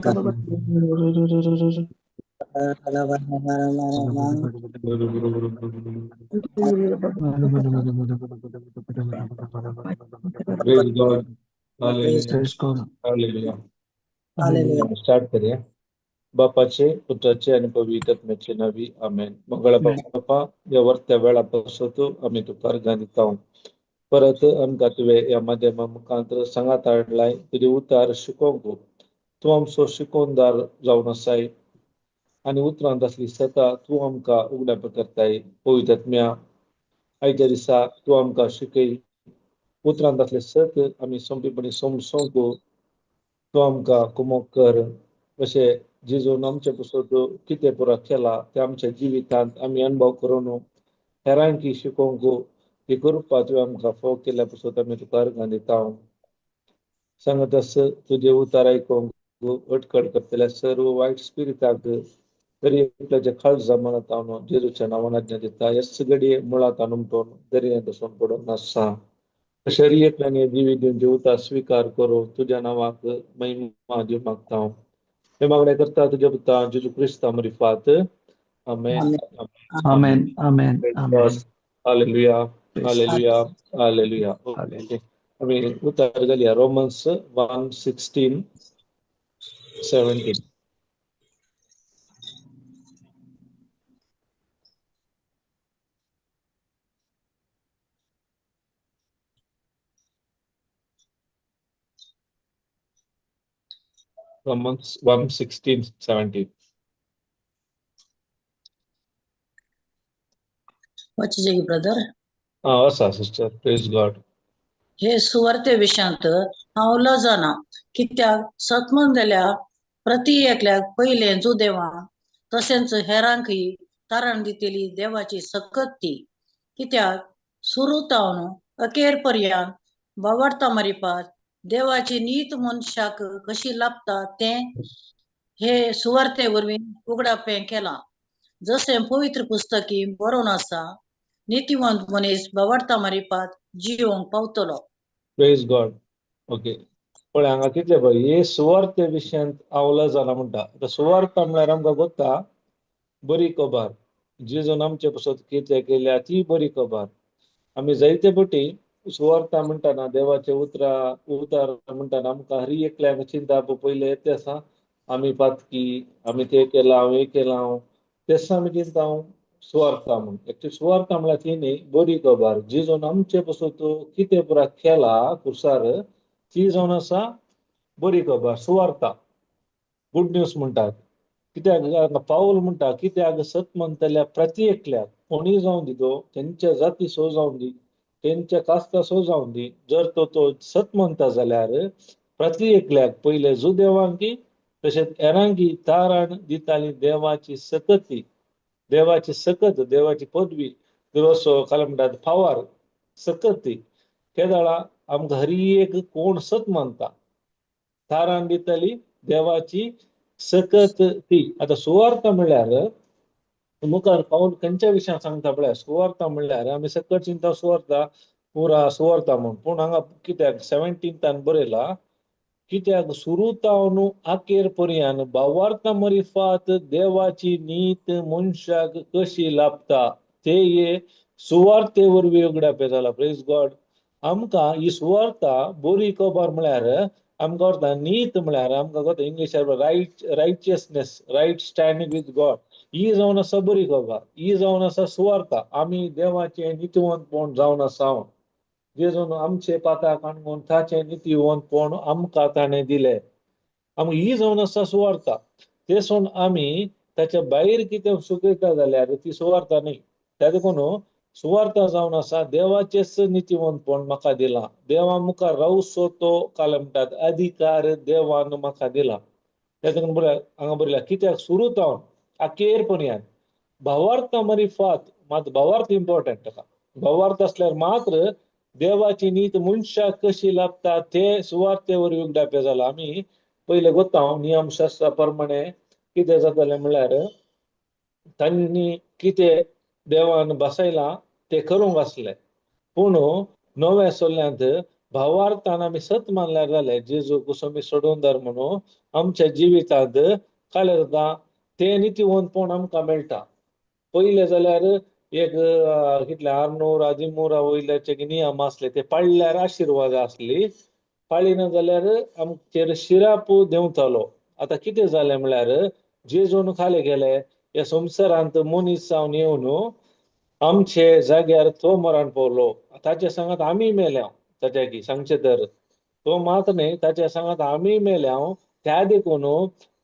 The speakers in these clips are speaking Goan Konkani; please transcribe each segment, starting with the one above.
Praise God. Hallelujah. Praise God. Hallelujah. Hallelujah. Start करूया. बापाचे, पुत्राचे आणि पवित्र आत्म्याचे नावी, आमेन. मंगळा बापा, ह्या वर्त्या वेळा पासत आमी तुका अर्गां दिता. परत आमकां तुवें ह्या माध्यमा मुखांत सांगात हाडलाय तुजें उतार शिकोवंक. तूं आमचो शिकोवणदार जावन आसाय आनी उतरांत आसली सता तूं आमकां उगडाप करताय. पवित्र आत्म्या, आयच्या दिसा तूं आमकां शिकय. उतरांत आसलें सत आमी सोंपेपणी समजोवंक तूं आमकां कुमोक कर. अशें जेजून आमचे पासत कितें पुरो केला तें आमच्या जिवितांत आमी अणभव करून हेरांकी शिकोवंक ती करपा तुवें आमकां फोव केल्या पासत आमी तुका अर्गां दिता. सांगत आस तुजें उतार आयकूंक अटकळ करतल्या सर्व वायट स्पिरिटाक तरी एकल्याच्या काळजा मनात हांव जेजूच्या नांवान आज्ञा दिता, हेच घडये मुळांत उमटोवन दर्यांत वचून पडून आसा. अशें एकल्याने जिवीत दिवन उतार स्विकार करून तुज्या नांवाक महिमा दिवंक मागता. हे मागणें करता तुज्या पुता जेजू क्रिस्ता मरिफात. आमेन. Amen. Amen. Amen. Hallelujah. Hallelujah. Hallelujah. Hallelujah. आमी उतार घालया रोमन्स 1:16-17. Romans 1:16-17. वाचीजे ब्रदर. आसा सिस्टर. Praise God. हे सुवार्ते विशांत हांव लजना, कित्याक सतमन जाल्या प्रति एकल्याक पयलें जुदेवां तशेंच हेरांकय तारण दितली देवाची सकत ती. कित्याक सुरू तावन अखेर पर्यंत बावडता मरिपात देवाची नीत मनशाक कशी लाभता तें हे सुवार्ते वरवीं उगडापें केलां. जशें पवित्र पुस्तकी बरोवन आसा, नितीवंत मनीस बावडता मरिपात जिवंक पावतलो. Praise God. Okay, पळय हांगा कितले पळय हे सुवार्ते विशयांत हांव लजना म्हणटा. आतां सुवार्ता म्हळ्यार आमकां गोत्ता बरी खबर, जेजून आमचे पासत कितें केल्या ती बरी खबर. आमी जायते पटी सुवार्ता म्हणटाना देवाचे उतरां उतार म्हणटाना आमकां हरी एकल्याक चिंता पयलें तें आसा आमी पातकी, आमी तें केलां हें केलां, तेच आमी चिंता सुवार्ता म्हूण. एक्चुअली सुवार्ता म्हळ्यार ती न्ही, बरी खबर जेजून आमचे पासत कितें पुरा केला कुसार ती जावन आसा बरी खबर, सुवार्ता, गुड न्यूज म्हणटात. कित्याक पावल म्हणटा कित्याक सत म्हणटल्या प्रति एकल्याक कोणीय जावन दी, तो तेंच्या जातीचो जावन दी, तेंच्या कास्ताचो जावन दी, जर तो तो सत म्हणटा जाल्यार प्रति एकल्याक पयले जुदेवांकी तशेंच हेरांकी तारण दिताली देवाची सकती, देवाची सकत, देवाची पदवी, देवाचो काय म्हणटात पावर, सकत ती. केदळा आमकां हरी एक कोण सत मानता तारण दितली देवाची सकत ती. आतां सुवार्ता म्हणल्यार मुखार पावल खंयच्या विशयान सांगता पळय. सुवार्ता म्हणल्यार आमी सकट चिंता सुवार्ता पुरा सुवार्ता म्हूण, पूण हांगा कित्याक 17 बरयला कित्याक सुरू तावन अखेर पर्यंत भावार्था मरिफात देवाची नीत मनशाक कशी लाभता ते हे सुवार्ते वरवीं उगडापें जाला. Praise God. आमकां ही सुवार्ता बरी खबर म्हळ्यार आमकां वता नीत म्हळ्यार आमकां वता इंग्लिशार right, righteousness, right standing with God. ही जावन आसा बरी खबर, ही जावन आसा सुवार्ता. आमी देवाचें नितीवंतपण जावन आसा. जेजून आमचे पाताक आणून ताचें नितीवंतपण आमकां ताणें दिलें. आमकां ही जावन आसा सुवार्ता. ते सोडून आमी ताच्या भायर कितें सुकयता जाल्यार ती सुवार्ता न्ही. त्या देखून सुवार्ता जावन आसा देवाचेच नितीवंतपण म्हाका दिलां, देवा मुखार रावचो तो काय म्हणटात अधिकार देवान म्हाका दिला. त्या देखून बरयला हांगा बरयला कित्याक सुरू तावन अखेर पर्यंत भावार्थ मरिफात, मात भावार्थ इम्पॉर्टंट ताका. भावार्थ आसल्यार मात्र देवाची नीत मनशाक कशी लाभता ते सुवार्ते वरवीं उगडापें जाला. आमी पयले गोताव नियमशास्त्रा प्रमाणे कितें जातालें म्हणल्यार तांणी कितें देवान बसयलां तें करूंक आसलें, पूण नव्या सोल्यांत भावार्थान आमी सत मानल्यार जालें जेजू कुसमी सोडून धर म्हणून आमच्या जिवितांत कालें जाता तें नितीवंतपण आमकां मेळटा. पयलें जाल्यार एक कितले 600 आदिमुरा वयल्याचे नियम आसले ते पाळल्यार आशिर्वाद आसली, पाळिना जाल्यार आमचेर शिराप देंवतालो. आतां कितें जालें म्हळ्यार जेजून खाले गेले ह्या संवसारांत मनीस जावन येवन आमचे जाग्यार तो मरण पावलो. ताच्या सांगात आमी मेल्या, ताच्या की सांगचें तर तो मात न्हय, ताच्या सांगात आमी मेल्या. त्या देखून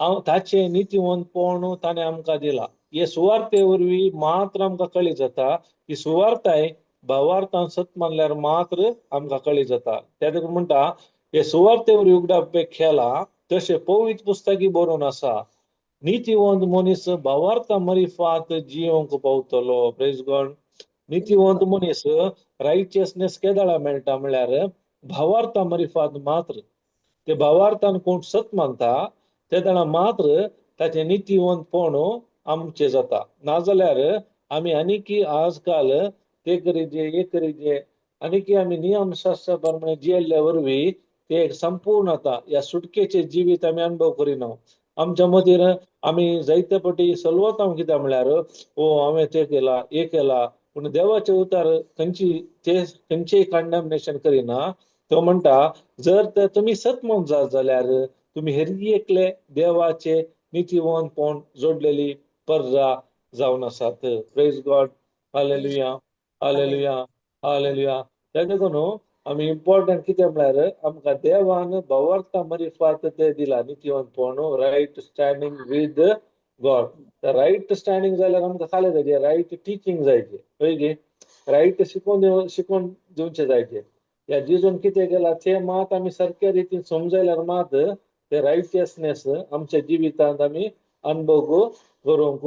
हांव ताचें नितीवंतपण ताणें आमकां दिला. हे सुवार्ते वरवीं मात्र आमकां कळी जाता ही सुवार्थाय भावार्थान सत मानल्यार मात्र आमकां कळी जाता. त्या देखून म्हणटा हे सुवार्ते वरवीं उगडाप केला तशें पवित्र पुस्तकी बरोवन आसा, नितीवंत मनीस भावार्था मरिफात जियोंक पावतलो. Praise God. नितीवंत मनीस रायचियसनेस केदाळा मेळटा म्हळ्यार भावार्था मरिफात मात्र. ते भावार्थान कोण सत मानता ते जाणा मात्र ताचें नितीवंतपण आमचें जाता. नाजाल्यार आमी आनीकी आजकाल ते करीजे हे करीजे आनीकी आमी नियमशास्त्रा प्रमाणे जियेल्ल्या वरवीं ते एक संपूर्ण आतां ह्या सुटकेचें जिवीत आमी अणभव करिना. आमच्या मदीं आमी जायते पटी सलवता कित्याक म्हळ्यार ओ हांवें तें केलां हें केलां, पूण देवाचें उतार खंयची ते खंयचेय कंडेमनेशन करिना. तो म्हणटा जर तर तुमी सत म्हणून जात जाल्यार तुमी हेरगी एकले देवाचे नितीवंतपण जोडलेली पर्रा जावन आसात. Praise God. Hallelujah, hallelujah, hallelujah. तें देखून आमी इम्पॉर्टंट कितें म्हळ्यार आमकां देवान भावार्था मरिफात तें दिला नितीवंतपण, right standing with God. Right standing जाल्यार आमकां खालें जायचे, रायट टिचींग जायचे, हय गे, रायट शिकोवन शिकोवन दिवचें जायचे. ह्या जेजून कितें केलां तें मात आमी सारक्या रितीन समजल्यार मात ते रायटियसनेस आमच्या जिवितांत आमी अणभव करूंक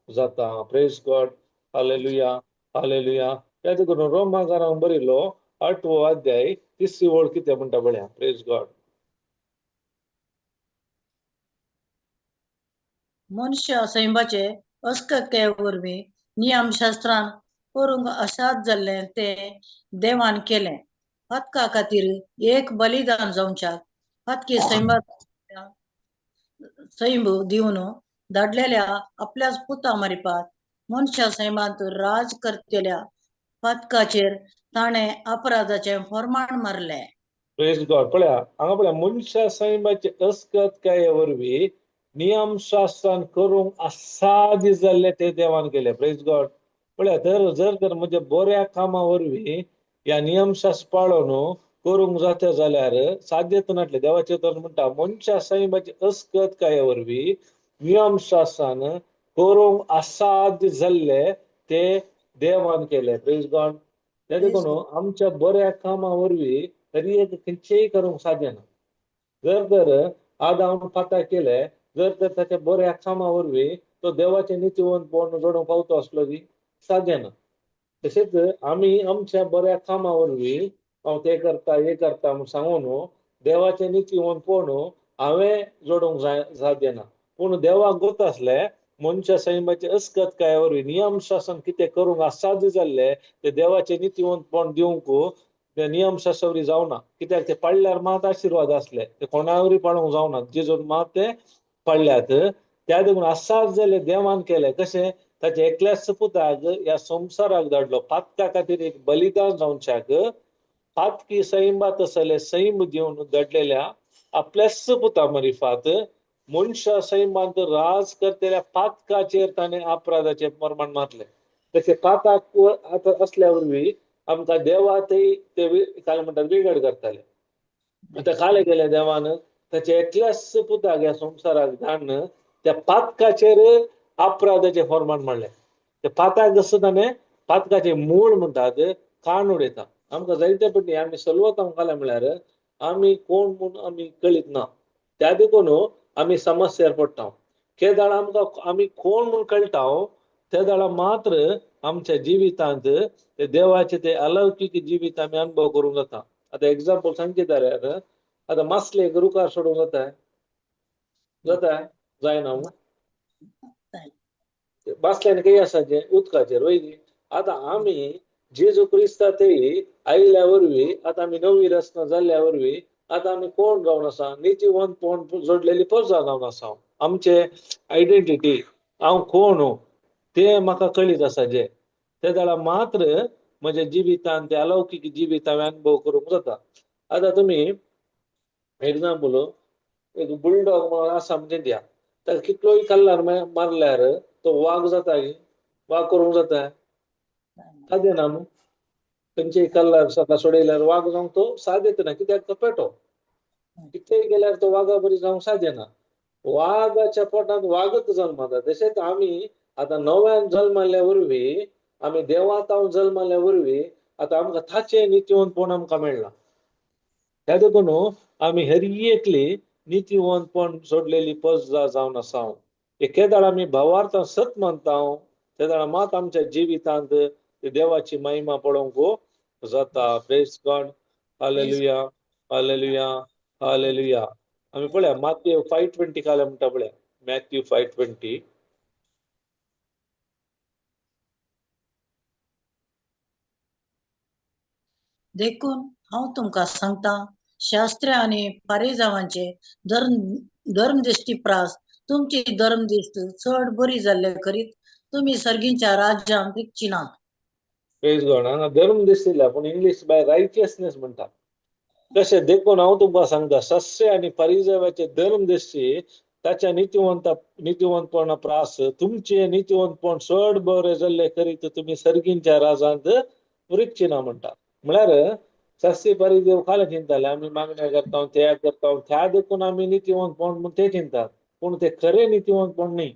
जाता. Praise God. Hallelujah, hallelujah. त्या देखून रोमाकारांक बरयलो 8वो अध्याय 3री ओळ कितें म्हणटा पळया. Praise God. मनुष्य सैमाचे अस्कके वरवीं नियमशास्त्रान करूंक असाद जाल्लें तें देवान केलें हतका खातीर एक बलिदान जावच्याक हतकी सैमा सैम दिवन धाडलेल्या आपल्याच पुता मारिपात मनशा सैमांत राज करतल्या पातकाचेर ताणें अपराधाचें फरमाण मारलें. Praise God. पळया हांगा पळया मनशा सैमाचे अस्कत काय वरवीं नियमशास्त्रान करूंक असाध्य जाल्लें तें देवान केलें. Praise God. पळया तर जर तर म्हज्या बऱ्या कामा वरवीं ह्या नियमशास्त्र पाळोन करूंक जाता जाल्यार साध्यत नासलें. देवाचें तर म्हणटा मनशा सैमाचे अस्कत काय वरवीं नियमशास्त्रान करूंक असाध्य जाल्लें तें देवान केलें. Praise God. तें देखून आमच्या बऱ्या कामा वरवीं तरी एक खंयचेय करूंक साध्य ना. जर तर आदाम पाता केलें जर तर ताच्या बऱ्या कामा वरवीं तो देवाचें नितीवंतपण जोडूंक पावतो आसलो ती साध्य ना. तशेंच आमी आमच्या बऱ्या कामा वरवीं हांव तें करता हें करता म्हूण सांगून देवाचें नितीवंतपण हांवें जोडूंक जाय साध्य ना. पूण देवाक गोत आसलें मनशा सैमाचे अस्कत काय वरवीं नियमशासन कितें करूंक असाध्य जाल्लें तें देवाचें नितीवंतपण दिवंक ते नियमशास्त्रा वरवीं जावना. कित्याक ते पाळल्यार मात आशिर्वाद आसले, ते कोणा वरवीं पाळूंक जावना, जेजून मात ते पाळल्यात. त्या देखून असाध्य जाल्लें देवान केलें. कशें ताच्या एकल्याच पुताक ह्या संवसाराक धाडलो पातका खातीर एक बलिदान जावच्याक. पातकी सैमात आसले सैम दिवन धाडलेल्या आपल्याच पुता मरिफात मनशा सैमांत राज करतल्या पातकाचेर ताणें अपराधाचें प्रमाण मारलें. तशें पाताक आतां असल्या वरवीं आमकां देवातय ते काल म्हणटात विगड करताले. आतां काले गेले देवान ताच्या एकल्याच पुताक ह्या संवसाराक धाडून त्या पातकाचेर अपराधाचें फॉर्मान मारलें. ते पाताक जसो ताणें पातकाचें मूळ म्हणटात कान उडयता. आमकां जायते पटी आमी सलवत कालें म्हळ्यार आमी कोण म्हूण आमी कळीत ना. त्या देखून आमी समस्येर पडटा. केदाळ आमकां आमी कोण म्हूण कळटा ते दाळा मात्र आमच्या जिवितांत ते देवाचे ते अलौकीक जिवीत आमी अणभव करूंक जाता. आतां एग्जाम्पल सांगचें जाल्यार आतां मासलेक रुखार सोडूंक जाता जाता जायना बासल्यान खंय आसा जें उदकाचेर वय न्ही. आतां आमी जेजू क्रिस्ता ते आयिल्ल्या वरवीं आतां आमी नवी रचना जाल्ल्या वरवीं आतां आमी कोण जावन आसा, नितीवंतपण जोडलेली प्रजा जावन आसा. आमचे आयडेंटिटी, हांव कोण तें म्हाका कळीत आसा. जे ते जाल्यार मात्र म्हज्या जिवितान ते अलौकीक जिवीत हांवें अनुभव करूंक जाता. आतां तुमी एग्जाम्पल एक बुलडॉग म्हणून आसा म्हणजे दिया, ताका कितलोय कल्लार मारल्यार तो वाग जाता, वाग करूंक जाता सादें ना मू. खंयचेय कल्लार सकाळ सोडयल्यार वाग जावंक तो साद येतना, कित्याक तो पेटो कितलेय गेल्यार तो वागा बरी जावंक साध्य ना. वागाच्या पोटांत वागच जल्मता. तशेंच आमी आतां नव्यान जल्मल्ल्या वरवीं, आमी देवातावन जल्मल्ल्या वरवीं आतां आमकां ताचें नितीवंतपण आमकां मेळ्ळां. त्या देखून आमी हर एकली नितीवंतपण सोडलेली प्रजा जावन आसा. एकेदाळ आमी भावार्थान सत मानता तेदाळा मात आमच्या जिवितांत देवाची महिमा पळोवंक जाता. Praise God, hallelujah, hallelujah, hallelujah. आमी पळया मॅथ्यू 5:20 काल म्हणटा पळया, मॅथ्यू 5:20. देखून हांव तुमकां सांगता, शास्त्रे आनी पारिजावांचे धर्मदिश्टी प्रास तुमची धर्मदिश्ट चड बरी जाल्ले करीत तुमी सर्गीच्या राज्यांत रिगची नात. प्रेज गॉड. हांगा धर्म दिसतिल्या पूण इंग्लीश बाय रायचियसनेस म्हणटा. तशें देखून हांव तुमकां सांगता, सस्य आनी परिजवाचे धर्म दिश्टी ताच्या नितीवंतपणा प्रास तुमचे नितीवंतपण चड बरें जाल्ले करीत तुमी सर्गींच्या राजांत रिगची ना म्हणटा. म्हळ्यार सस्य परिदेव खाला चिंताले आमी मागण्या करता, त्याग करता, त्या देखून आमी नितीवंतपण म्हूण ते चिंतात, पूण ते खरें नितीवंतपण न्ही.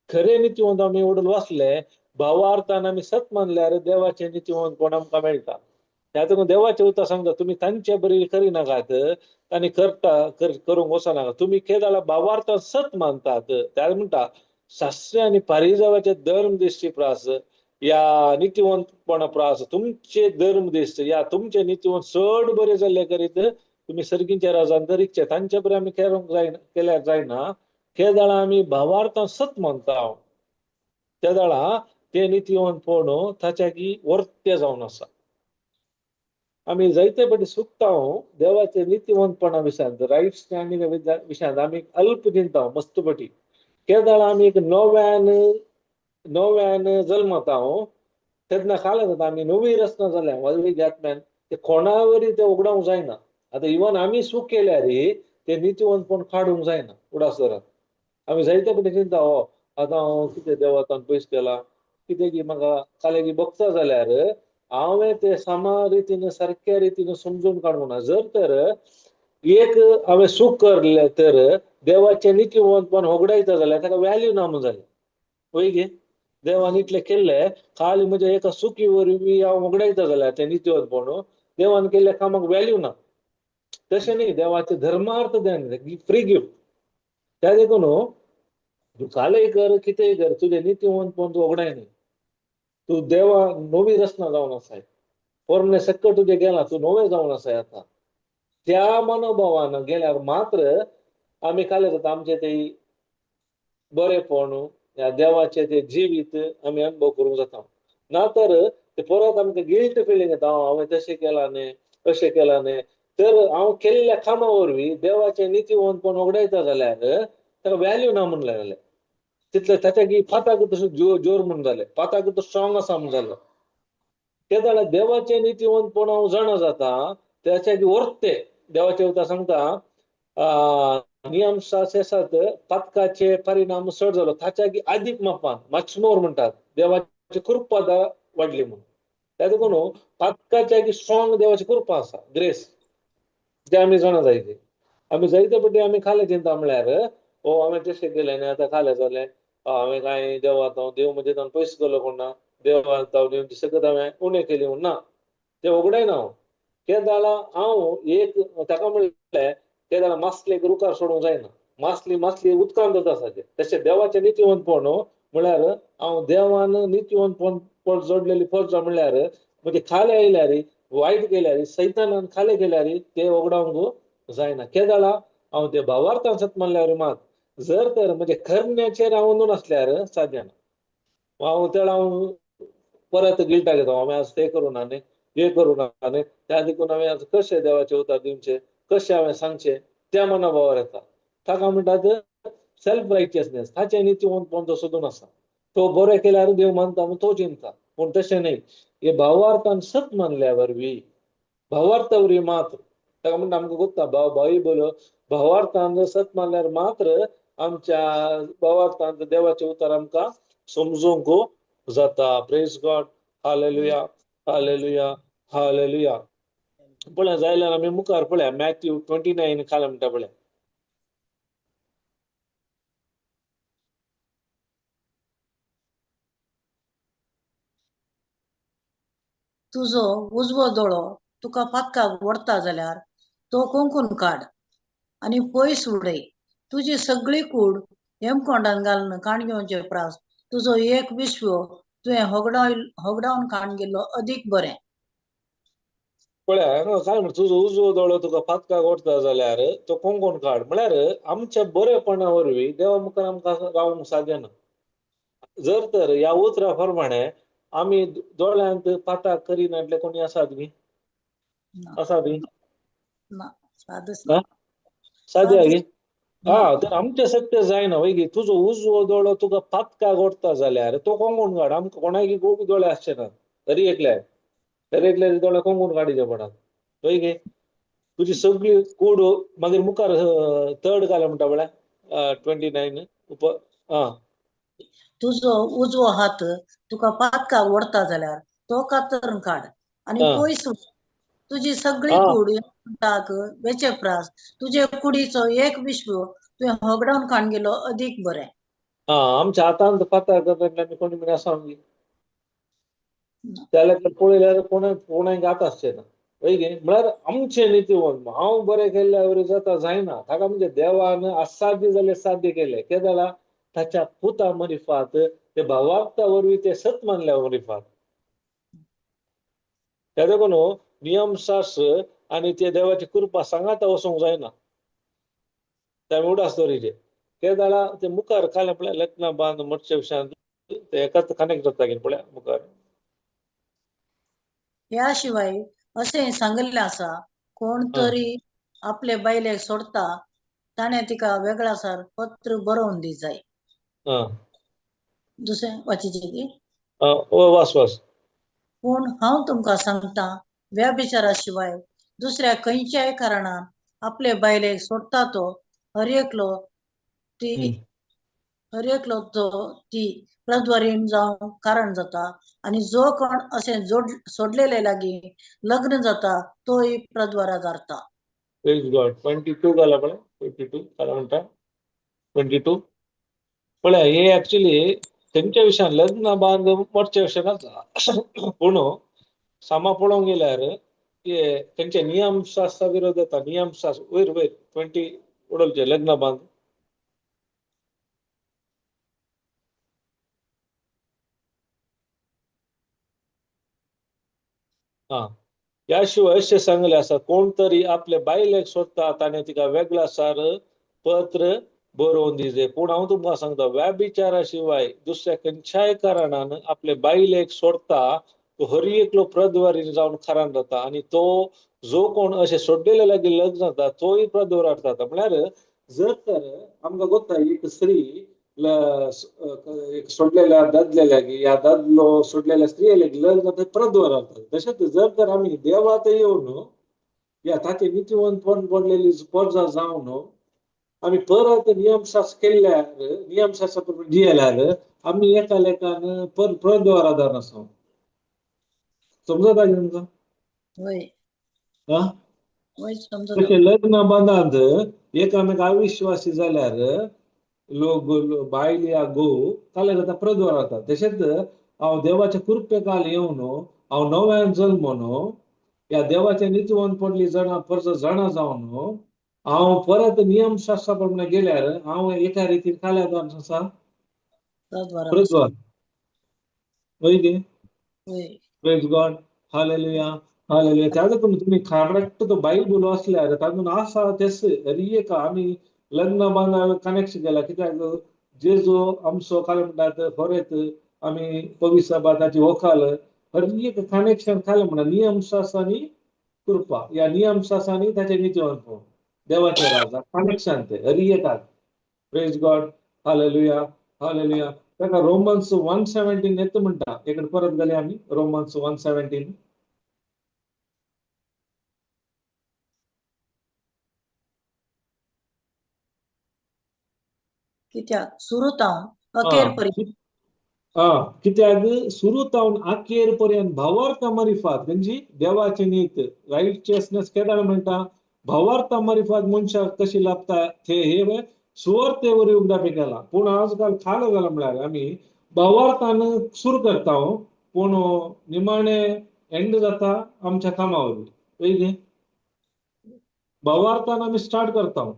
खरें नितीवंत आमी उडून वाचले भावार्थान आमी सत मानल्यार देवाचें नितीवंतपण आमकां मेळटा. त्या देखून देवाचें उतर सांगता तुमी तांचे बरी करिनाकात आनी करता करूंक वचनाका, तुमी केदाळा भावार्थान सत मानतात. त्या म्हणटा शास्त्र आनी पारिजावाचे धर्म दिश्टी प्रास या नितीवंतपणा प्रास तुमचे धर्म दिश्ट या तुमचे नितीवंत चड बरे जाल्ले करीत तुमी सर्गींच्या राजान रिगचे. तांचे बरे आमी केरूंक जायना, केल्यार जायना. केदाळा आमी भावार्थान सत मानता तेदाळा ते नितीवंतपण ताच्या की वर्ते जावन आसा. आमी जायते फावटी चुकता देवाचे नितीवंतपणा विशयांत, रायट स्टँडिंग विशयांत आमी अल्प चिंता मस्त पटी. केदाळा आमी एक नव्यान नव्यान जल्मता तेन्ना खालें जाता आमी नवी रचना जाल्या वल्ली आत्म्यान ते कोणावरी ते उगडावंक जायना. आतां इवन आमी चूक केल्यार ते नितीवंतपण काडूंक जायना. उडास धरात आमी जायते फावटी चिंता हो आतां हांव कितें देवातान पयस केला कितें की म्हाका कालें की बगता जाल्यार हांवें ते समा रितीन सारक्या रितीन समजून काडूंक ना. जर तर एक हांवें चूक करले तर देवाचें नितीवंतपण होगडायता जाल्यार ताका वॅल्यू ना म्हूण जालें. वय गे देवान इतलें केल्लें खाली म्हज्या एका चुकी वरवीं हांव होगडायता जाल्यार तें नितीवंतपण देवान केल्ल्या कामाक वॅल्यू ना. तशें न्ही, देवाचें धर्मार्थ देन फ्री गिफ्ट. त्या देखून तूं कालय कर कितेंय कर तुजें नितीवंतपण तूं होगडाय न्ही. तूं देवा नवी रचना जावन आसाय, पोरणें सक्कट तुजें गेलां, तूं नवें जावन आसाय. आतां त्या मनोभावान गेल्यार मात्र आमी कालें जाता आमचें ते बरेंपण ह्या देवाचें तें जिवीत आमी अनुभव करूंक जाता. ना तर ते परत आमकां गिल्ट फिलींग येता, हांवें तशें केलां न्ही अशें केलां न्ही. तर हांव केल्ल्या कामा वरवीं देवाचें नितीवंतपण होगडायता जाल्यार ताका वॅल्यू ना म्हूण जालें. तितलें ताच्या की पाताक तशें जोर म्हूण जालें, पाताक तो स्ट्रॉंग आसा म्हूण जालो. ते जाल्यार देवाचें नितीवंतपण हांव जाणा जाता त्याच्या की वर्ते देवाचें उतर सांगता नियम आसात पातकाचे परिणाम चड जालो ताच्या की आदीक मापान मच मोर म्हणटात देवाची कृपा वाडली म्हणून. त्या देखून पातकाच्या की स्ट्रॉंग देवाची कृपा आसा, ग्रेस ते आमी जाणा जायते. आमी जायते पटी आमी खालें चिंता म्हळ्यार ओ हांवें तशें केलें न्ही आतां खालें जालें हांवें कांय देवात हांव देव म्हणजे तांकां पयस गेलो कोण ना, देवात हांव सगळें हांवें उणें केली म्हूण ना, तें उगडायना हांव. तेदाळा हांव एक ताका म्हणलें तेदाळा मासलेक रुखार सोडूंक जायना, मासली मासली उदकांत आसा तें. तशें देवाचें नितीवंतपण म्हळ्यार हांव देवान नितीवंतपण जोडलेली फर्ज म्हणल्यार म्हणजे खाले आयल्यार वायट केल्यार सैतानान खाले केल्यार ते उगडावंक जायना. केदाळा हांव ते भावार्थान सत म्हणल्यार मात जर तर म्हणजे करण्याचेर हांव नासल्यार साध्य ना. हांव तेळ हांव परत गिल्टाक येता, हांवें आज तें करूं ना न्ही, हे करूं नाका न्ही. त्या देखून हांवें आतां कशें देवाचें उतर दिवचें, कशें हांवें सांगचें, त्या मनाभावार येता. ताका म्हणटात सेल्फ रायचियसनेस. ताचें नितीवंतपण तो सोदून आसा, तो बरें केल्यार देव मानता म्हूण तो चिंता. पूण तशें न्ही, हे भावार्थान सत मानल्या वरवीं, भावार्था वरवीं मात्र, ताका म्हणटा आमकां गोत्ता भाव बायबल भावार्थान सत मानल्यार मात्र आमच्या भावार्थान देवाचें उतर आमकां समजूंक जाता. Praise God, hallelujah, hallelujah, hallelujah. पळया जाल्यार आमी मुखार पळया मॅथ्यू 29 खाला म्हणटा पळया. तुजो उजवो दोळो तुका पातकाक ओडटा जाल्यार तो कोंकून काड आनी पयस उडय. तुजी सगळी कूड हेमकोंडान घालून काण घेवचे प्रास तुजो एक विश्व तुवें होगडावन काण गेल्लो अदीक बरें. पळया काय म्हणटा, तुजो उजवो दोळो तुका पातकाक ओडटा जाल्यार तो कोंकून काड. म्हळ्यार आमच्या बरेपणा वरवीं देवा मुखार आमकां रावंक साध्य ना. जर तर ह्या उतरा प्रमाणे आमी दोळ्यांत पाताक करिनातले कोणी आसात बी? आसा बी? ना, सादच. सादे गी? हा, तर आमचें सत्य जायना वय गी. तुजो उजवो दोळो तुका पातकाक ओडटा जाल्यार तो कोंकून काड. आमकां कोणाकी दोळे आसचे ना, तरी एकल्याक, तरी एकल्याचे दोळे कोंकून काडीचे पडात वय गे. तुजी सगळी कूड मागीर मुखार थर्ड घाल म्हणटा पळय 29 उप. हा, तुजो उजवो हात तुका पातकाक ओडटा जाल्यार तो कातरून काड आनी पयस उडय. तुजी सगळी कूड वेचे प्रास तुजे कुडीचो एक विश्व तुवें होगडावन काण गेलो अदीक बरें. हा, आमच्या हातांत पाताक आमी कोणी बीन आसा जाल्यार पळयल्यार कोणा कोणाक हात आसचे ना वय गे. म्हळ्यार आमचें नितीवंत हांव बरें केल्ल्या वरी जाता जायना. ताका म्हणजे देवान असाध्य जाल्यार साध्य केलें. कितें जालां, ताच्या पुता मरिफात ते भावार्था वरवीं ते सत मानल्या मरिफात. त्या देखून नियमशास्त्र आनी ते देवाची कृपा सांगाता वचूंक जायना. त्या उडास दवरीचे ते जाल्यार ते मुखार काल पळय लग्न बांद मोटच्या विशयांत ते एकाच कनेक्ट जाता की पळय मुखार. ह्या शिवाय अशें सांगिल्लें आसा, कोण तरी आपले बायलेक सोडटा ताणें तिका वेगळासार पत्र बरोवन दी जाय. दुसरें वाचीचें की वास वास. पूण हांव तुमकां सांगता, व्यभिचारा शिवाय दुसऱ्या खंयच्याय कारणान आपले बायलेक सोडटा तो हर एकलो ती हर एकलो तो ती प्रद्वारीन जावंक कारण जाता, आनी जो कोण अशें सोडलेले लागीं लग्न जाता तोय प्रद्वारा जाता. प्रेज गॉड. 22 घाला पळय, 22 घाला म्हणटा 22 पळय. हे एक्चुली तेंच्या विशयान लग्न बांद मोडच्या विशयान आसा, पूण सामा पळोवंक गेल्यार तेंचे नियमशास्त्रा विरोध येता. नियमशास्त्र वयर वयर 20 उडोवचें लग्न बांद. हा, ह्या शिवाय अशें सांगलें आसा, कोण तरी आपले बायलेक सोदता ताणें तिका वेगळा सार पत्र बरोवन दिजे. पूण हांव तुमकां सांगता, व्यभिचारा शिवाय दुसऱ्या खंयच्याय कारणान आपले बायलेक सोडता तो हर एकलो प्रद्वारी जावन खरान जाता, आनी तो जो कोण अशें सोडलेले लागीं लग्न जाता तोय प्रद्वारार जाता. म्हळ्यार जर तर आमकां गोत्ता एक स्त्री एक सोडलेल्या दादल्या लागीं ह्या दादलो सोडलेल्या स्त्रिये लागीं लग्न जाता प्रद्वारार जाता. तशेंच जर तर आमी देवात येवन ह्या ताचे नितीवंतपण पडलेली परजा जावन आमी परत नियमशास्त्र केल्ल्यार, नियमशास्त्रा प्रमाणे जियेल्यार आमी एका लेखान प्रद्वारादार आसा. समजता तुमकां? तशें लग्न बांदांत एकामेक अविश्वासी जाल्यार लोक बायल या घोव काल्यार जाता प्रद्वार जाता. तशेंच हांव देवाच्या कृपेकाल येवन हांव नव्यान जल्मोन ह्या देवाच्या नितीवंत पडली जाणा परत जाणा जावन हांव परत नियमशास्त्रा प्रमाणे गेल्यार हांव एका रितीन काल्यार आसा प्रद्वार. वय गे? Praise God, hallelujah, hallelujah. त्या देखून तुमी करेक्ट तो बायबल वाचल्यार तातूंत आसा तेच हरी एक आमी लग्न बांदा कनेक्शन केला. कित्याक जेजू आमचो काय म्हणटात होरेत आमी पवित्र ताची वखाल हर एक कनेक्शन खालें म्हणा नियमशास्त्र आनी कृपा, ह्या नियमशास्त्र आनी ताचें नितीवंतपण, देवाचे राजा कनेक्शन ते हर एकाक. Praise God, hallelujah, hallelujah. ताका रोमन्स 1:17 येता म्हणटा, एक परत गेले आमी रोमन्स 1:17. कित्याक सुरू तावन अखेर पर्यंत, कित्याक सुरू तावन अखेर पर्यंत भावार्थ मरिफात म्हणजे देवाची नीत, रायचियसनेस केदाळ म्हणटा, भावार्थ मरिफात मनशाक कशी लाभता ते हे सुवार्थे वरवीं उगडापी केला. पूण आजकाल खालो जाला म्हळ्यार आमी भावार्थान सुरू करता, पूण निमाणे एंड जाता आमच्या कामा वरवीं. पयलीं भावार्थान आमी स्टार्ट करता,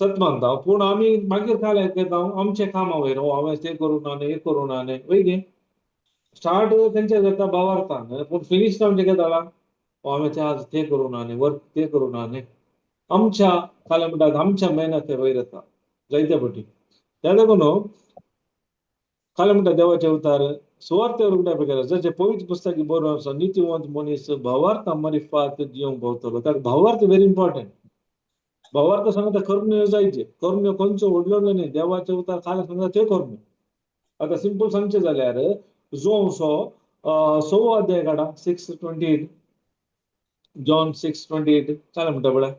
सत मानता, पूण आमी मागीर खाले घेता आमच्या कामा वयर, हो हांवें तें करूं ना न्ही, हें करूं ना न्ही. वयगी स्टार्ट तेंचे जाता भावार्थान, पूण फिनीश आमचें कितें जाला, हो हांवें तें आज तें करूं ना न्ही, वर्क तें करूं ना न्ही, आमच्या खाले म्हणटात आमच्या मेहनते वयर येता जायते पटी. त्या लागून खाले म्हणटा देवाचे अवतार सुवार्थे उगडापी केला, जशें पवित्र पुस्तक बरोवन आसा, नितीवंत मनीस भावार्थ मरिफात जिवंक भोंवतलो. ताका भावार्थ व्हेरी इम्पॉर्टंट. भावार्थ सांगता करण्यो जायचे, करण्यो खंयचो व्हडलो न्ही, देवाचे उतार खाले सांगता त्यो करण्यो. आतां सिंपल सांगचें जाल्यार जो सो सवो अध्याय काडा, 6:28, जॉन 6:28 काय म्हणटा पळय.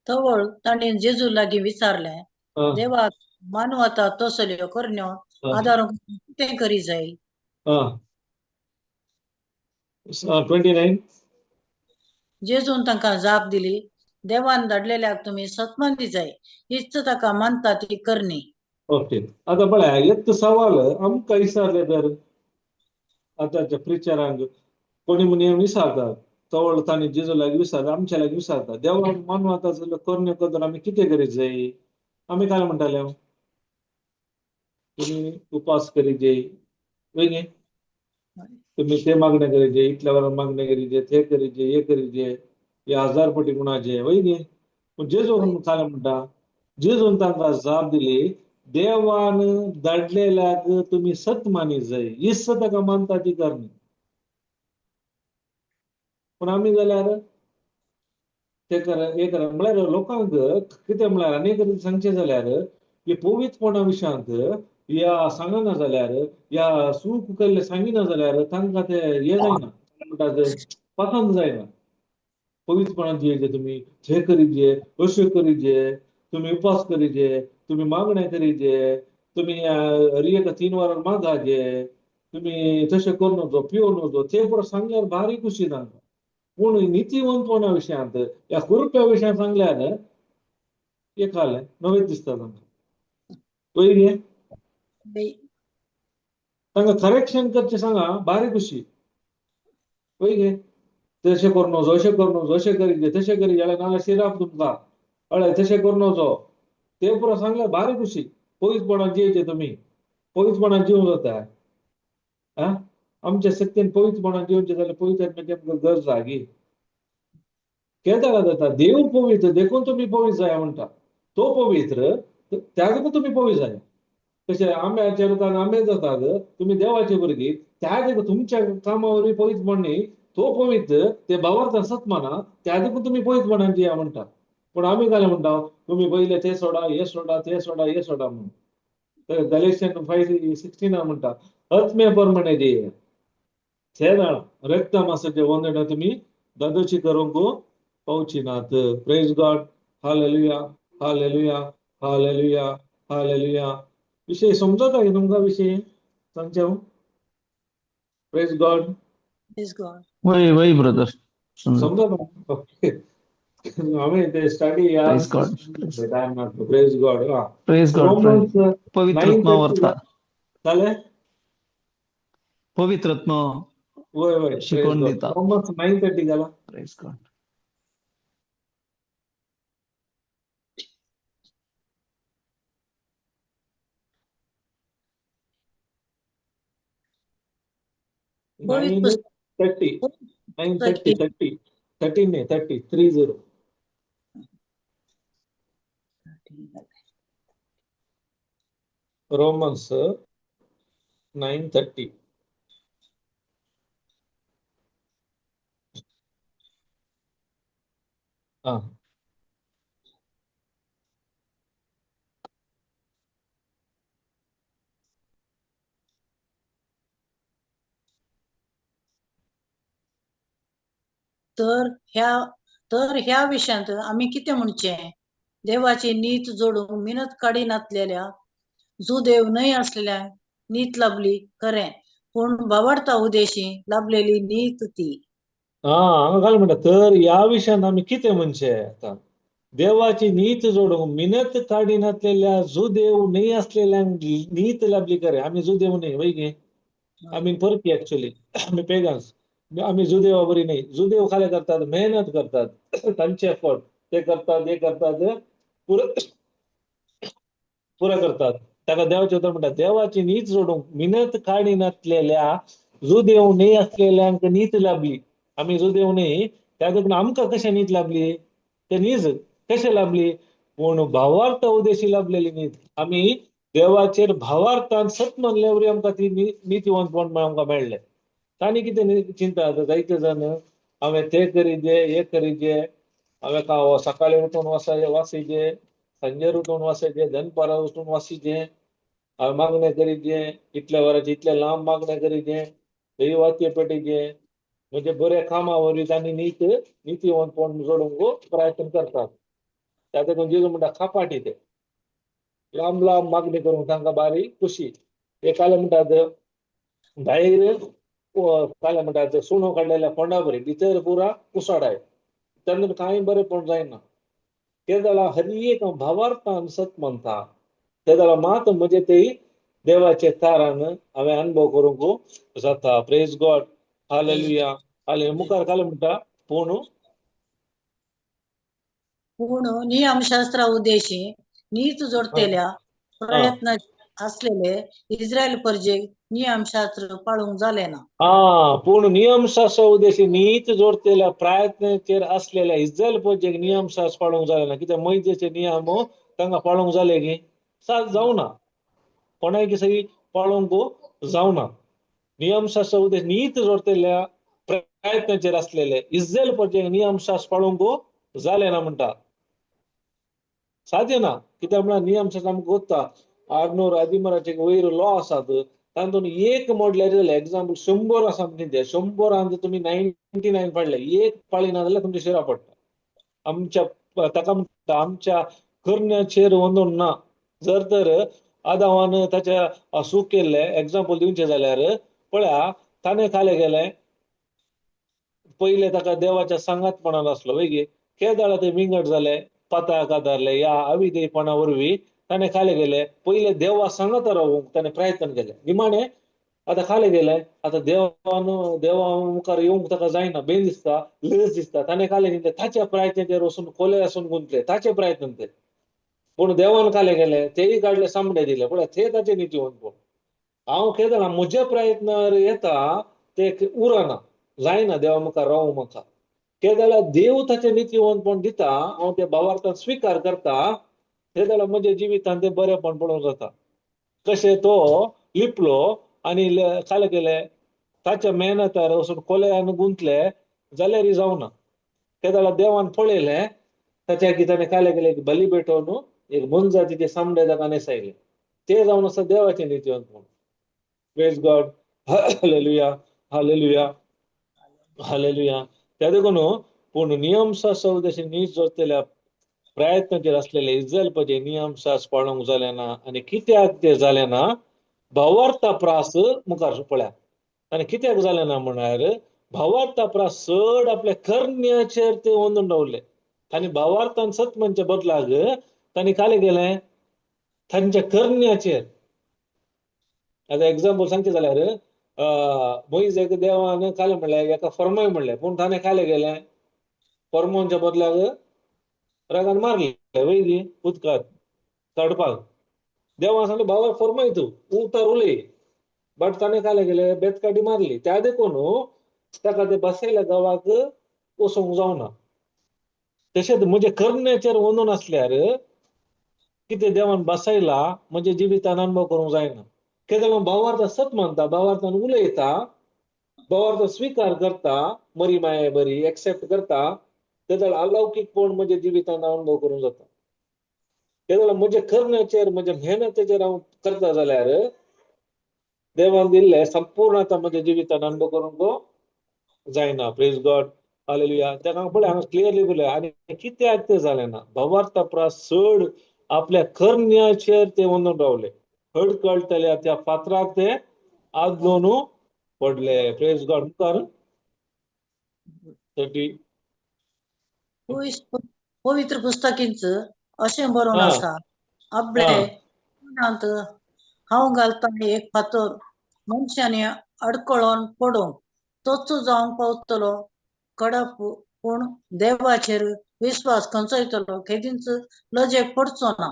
तवळ तांणी जेजू लागीं विचारलें, देवाक मानवता तसल्यो करण्यो आदारूंक कितें करी जाय? 29. जेजून तांकां जाप दिली, देवान धाडलेल्याक तुमी सतमानदी जाय, हीच ताका मानता ती करणी. ओके, आतां पळय एक सवाल आमकां विचारलें तर आतांच्या प्रिचरांक कोणी म्हण विचारतात, तवळ तांणी जेजू लागीं विचारता, आमच्या लागीं विचारता, देवाक मानवता जाल्यार करण्यो करतना आमी कितें करीत जाय? आमी काय म्हणटाले, तुमी उपास करीत जाय, वय तुमी ते मागणें करीत जाय, इतल्या वरां मागणें करीत जाय, ते करीत जाय, हे करीत जाय, हे हजार पटी गुणाचे, वय न्ही? पूण जेजून काय म्हणटा, जेजून तांकां जाप दिली, देवान धाडलेल्याक तुमी सत मानी जाय, हीच ताका मानता ती करणी. पूण आमी जाल्यार ते कर हे कर म्हळ्यार लोकांक कितें म्हळ्यार आनी एक सांगचें जाल्यार हे पवित्रपणा विशयांत या सांगना जाल्यार या चूक केल्लें सांगिना जाल्यार तांकां तें हें जायना, म्हणटा तें पसंत जायना. पवित्रपणान जियेचे तुमी, हे करीजे, अशें करीजे, तुमी उपास करीजे, तुमी मागणें करीजे, तुमी हर 3 वरां मागाजे, तुमी तशें करूं नजो, पिवं नजो, ते पुरो सांगल्यार भारी खुशी तांकां. पूण नितीवंतपणा विशयांत ह्या कुरुप्या विशयांत सांगल्यार एक आलें नवेंच दिसता तांकां. पयलीं तांकां करेक्शन करचें सांगा बारीक खुशी, पयलीं तशें करूं नजो, अशें करूं नजो, अशें करीजे, तशें करीजे जाल्यार नाल्यार शिराप तुमकां, हय तशें करूं नजो, ते पुरो सांगल्यार बारीक खुशी. पवित्रपणान जियेचे तुमी, पवित्रपणान जिवंक जाता. आं, आमच्या शक्तीन पवित्रपणान जिवचें जाल्यार पवित्र आत्म्याची आमकां गरज जागी. केदाळा जाता देव पवित्र देखून तुमी पवित्र जाय म्हणटा, तो पवित्र त्या देखून तुमी पवित्र जाय. तशें आंब्याच्या रुखान आंबे जातात, तुमी देवाचे भुरगीं, त्या देखून तुमच्या कामा वरवीं पवित्रपण न्ही, तो पवित्र ते भावार्थान सत माना, त्या देखून तुमी पवित्रपणान जिया म्हणटा. पूण आमी काय म्हणटा, तुमी पयले ते सोडा, हे सोडा, ते सोडा, हे सोडा म्हणून. तर गलेशियन 5:16 म्हणटा, आत्म्या प्रमाणे जिये, ते जाणा रक्त मासाचे वंदना तुमी दादोशी करूंक पावची नात. Praise God, hallelujah, hallelujah, hallelujah, hallelujah. विशय समजता की तुमकां विशय सांगचें हांव? Praise God. Praise God. वय वय ब्रदर, समजता. ओके, हांवें ते study praise God, praise God, praise God. पवित्र वर्ता जालें, पवित्रत्व वय वय शिकवण दिता. रोमन्स 9:30 जाला. Praise God. 9:30, 9:30, 30, 30 न्ही, 30, 30. Romans 9:30. आं. तर ह्या विशयांत आमी कितें म्हणचें? देवाची नीत जोडूंक मिनत काडिनातलेल्या जुदेव न्हय आसलेल्या नीत लाभली खरें, पूण भावार्था उदेशी लाभलेली नीत ती. हा, हांगा घाल म्हणटा, तर ह्या विशयांत आमी कितें म्हणचें? आतां देवाची नीत जोडूंक मिनत काडिनातलेल्या जुदेव न्हय आसलेल्यांक नीत लाभली खरें. आमी जुदेव न्हय वय गे, आमी परकी, एक्चुअली आमी पेगन्स, आमी जुदेवा बरी न्हय. जुदेव खाले करतात, मेहनत करतात, तांचे एफर्ट ते करतात, हे करतात, पुरो पुरो करतात. ताका देवाचे उतर म्हणटा, देवाची नीत जोडूंक मिनत काडिनातलेल्या जुदेव न्हय आसलेल्यांक नीत लाभली. आमी जुदेव न्हय, त्या देखून आमकां कशें नीत लाभली? ते नीज कशें लाभली? पूण भावार्थ उदेशी लाभलेली नीत. आमी देवाचेर भावार्थान सत मानल्या वरी आमकां ती नितीवंतपण आमकां मेळ्ळें. तांणी कितें चिंता जायते जाण, हांवें तें करीजे, हें करीजे, हांवें का सकाळी उठून वासीजे, सांजेर उठून वासायचे, दनपारा उठून वासीजे, हांवें मागणें करीजे, इतल्या वरांचे इतले लांब मागणें करीजे, थंय वातये पेटीचे, म्हणजे बऱ्या कामा वरवीं तांणी नितीवंतपण जोडूंक प्रयत्न करतात. त्या देखून जेजू म्हणटा, खापाटी ते लांब लांब मागणी करूंक तांकां बारी खुशी. ते काले म्हणटात, भायर काले म्हणटात सुणो काडलेल्या फोंडा बरी, भितर पुरा कुसाडाय, तेन्ना कांय बरेंपण जायना. ते जाल्यार हर एक भावार्थान सत मानता, ते जाल्यार मात म्हजे ते देवाचे तारान हांवें अनुभव करूंक जाता. प्रेज गॉड, हालेलुया. हाले मुखार काले म्हणटा, पूण पूण नियमशास्त्रा उद्देशी नीत जोडतेल्या प्रयत्न असलेले इस्रायल परजेक नियमशास्त्र पाळूंक जालें ना. हा, पूण नियमशास्त्र उद्देशी नीत जोडतेल्या प्रयत्नाचेर असलेल्या इस्रायल प्रजेक नियमशास्त्र पाळूंक जालें ना. कित्याक मैजेचे नियम तांकां पाळूंक जाले की साथ जावना, कोणाय सगळी पाळूंक जावना. नियमशास्त्र उद्देश नीत जोडतेल्या प्रयत्नाचेर असलेले इस्रायल प्रजेक नियमशास्त्र पाळूंक जालें ना म्हणटा. साध्य ना. कित्याक म्हळ्यार नियमशास्त्र आमकां गोत्ता, 613 चे वयर लॉ आसात, तातूंत एक मोडल्यार जालें. एग्जाम्पल, 100 आसा म्हणजे 100रान तुमी 99 पाडले, एक पाळी ना जाल्यार तुमच्या शिरा पडटा. आमच्या ताका म्हणटा, आमच्या करण्याचेर वंदून ना. जर तर आदावान ताच्या चूक केल्लें एग्जाम्पल दिवचें जाल्यार पळया, ताणें खालें गेलें, पयलें ताका देवाच्या सांगातपणान आसलो वय केदाळा ते विंगड जाले, पाताक आदारले. ह्या अविधेयपणा वरवीं ताणें खाले गेले. पयले देवा सांगात रावूंक ताणें प्रयत्न केले, निमाणे आतां खाले गेले. आतां देवान देवा मुखार येवंक ताका जायना, बेन दिसता, लज दिसता. ताणें खाले गेले, ताच्या प्रयत्नाचेर वचून कोले आसून गुंतले, ताचे प्रयत्न ते. पूण देवान खाले गेले, तेय काडले, सामणे दिले. पळय, ते ताचे नितीवंतपण. हांव केदळा म्हज्या प्रयत्नार येता, ते उरना, जायना देवा मुखार रावूं म्हाका. ते देव ताचें नितीवंतपण दिता, हांव ते भावार्थान स्विकार करता, ते जाल्यार म्हज्या जिवितान ते बरेंपण पळोवंक जाता. कशें तो लिपलो आनी खाले गेले, ताच्या मेहनतार वचून कोल्यान गुंतले जाल्यार जावना. ते जाल्यार देवान पळयलें ताच्या की ताणें खाले गेले, एक बली भेटोवन एक मोनजातीचे सामडे ताका न्हेसायले. ते जावन आसा देवाचें नितीवंतपण. Praise God, hallelujah, hallelujah, hallelujah. त्या देखून, पूण नियमशास्त्र उद्देशी नीत जोडतेल्या प्रयत्नाचेर असलेले इस्रायल पजे नियमशास्त्र पाळूंक जालें ना. आनी कित्याक ते जालें ना? भावार्था प्रास मुखार पळया, आनी कित्याक जालें ना म्हळ्यार भावार्था प्रास चड आपल्या करण्याचेर ते अंदून रावले. आनी भावार्थान सत म्हणचे बदलाक तांणी खाले गेले तांच्या करण्याचेर. आतां एग्जाम्पल सांगचें जाल्यार, मोईजेक देवान खालें म्हणलें, एका फर्माय म्हणलें, पूण ताणें खालें गेलें, फर्मोनच्या बदलाक रागान मारले वय गी उदकांत काडपाक. देवान सांगलें, बाबा फर्माय, तूं उतार उलय, बट ताणें खालें गेलें, बेतकाटी मारली. त्या देखून ताका ते बसयल्या गांवाक वचूंक जावना. तशेंच म्हजें करण्याचेर वंदून आसल्यार कितें देवान बसयला म्हणजे जिवितान अनुभव करूंक जायना. कित्याक भावार्थ सत मानता, भावार्थान उलयता, भावार्थ स्विकार करता, बरी माया बरी एक्सेप्ट करता, तेदळ अलौकीकपण म्हणजे जिवितान अनुभव करूंक जाता. तेदळ म्हजे करण्याचेर म्हज्या मेहनतेचेर हांव करता जाल्यार देवान दिल्ले संपूर्ण आतां म्हज्या जिवितान अनुभव करूंक जायना. Praise God, hallelujah. ताका पळय हांगा क्लियरली पळय आनी कित्याक तें जालें ना, भावार्था प्रास चड आपल्या करण्याचेर ते वंदून रावले, हडकळटल्या त्या फातराक ते आदलोन पडले. Praise God. मुखार 30. पवित्र पुस्तकींच अशें बरोवन आसा, आपले मनांत हांव घालता एक फातर, मनशांनी अडकळोन पडूंक तोच जावंक पावतलो कडप, पूण देवाचेर विस्वास खंचयतलो केदींच लजेक पडचो ना.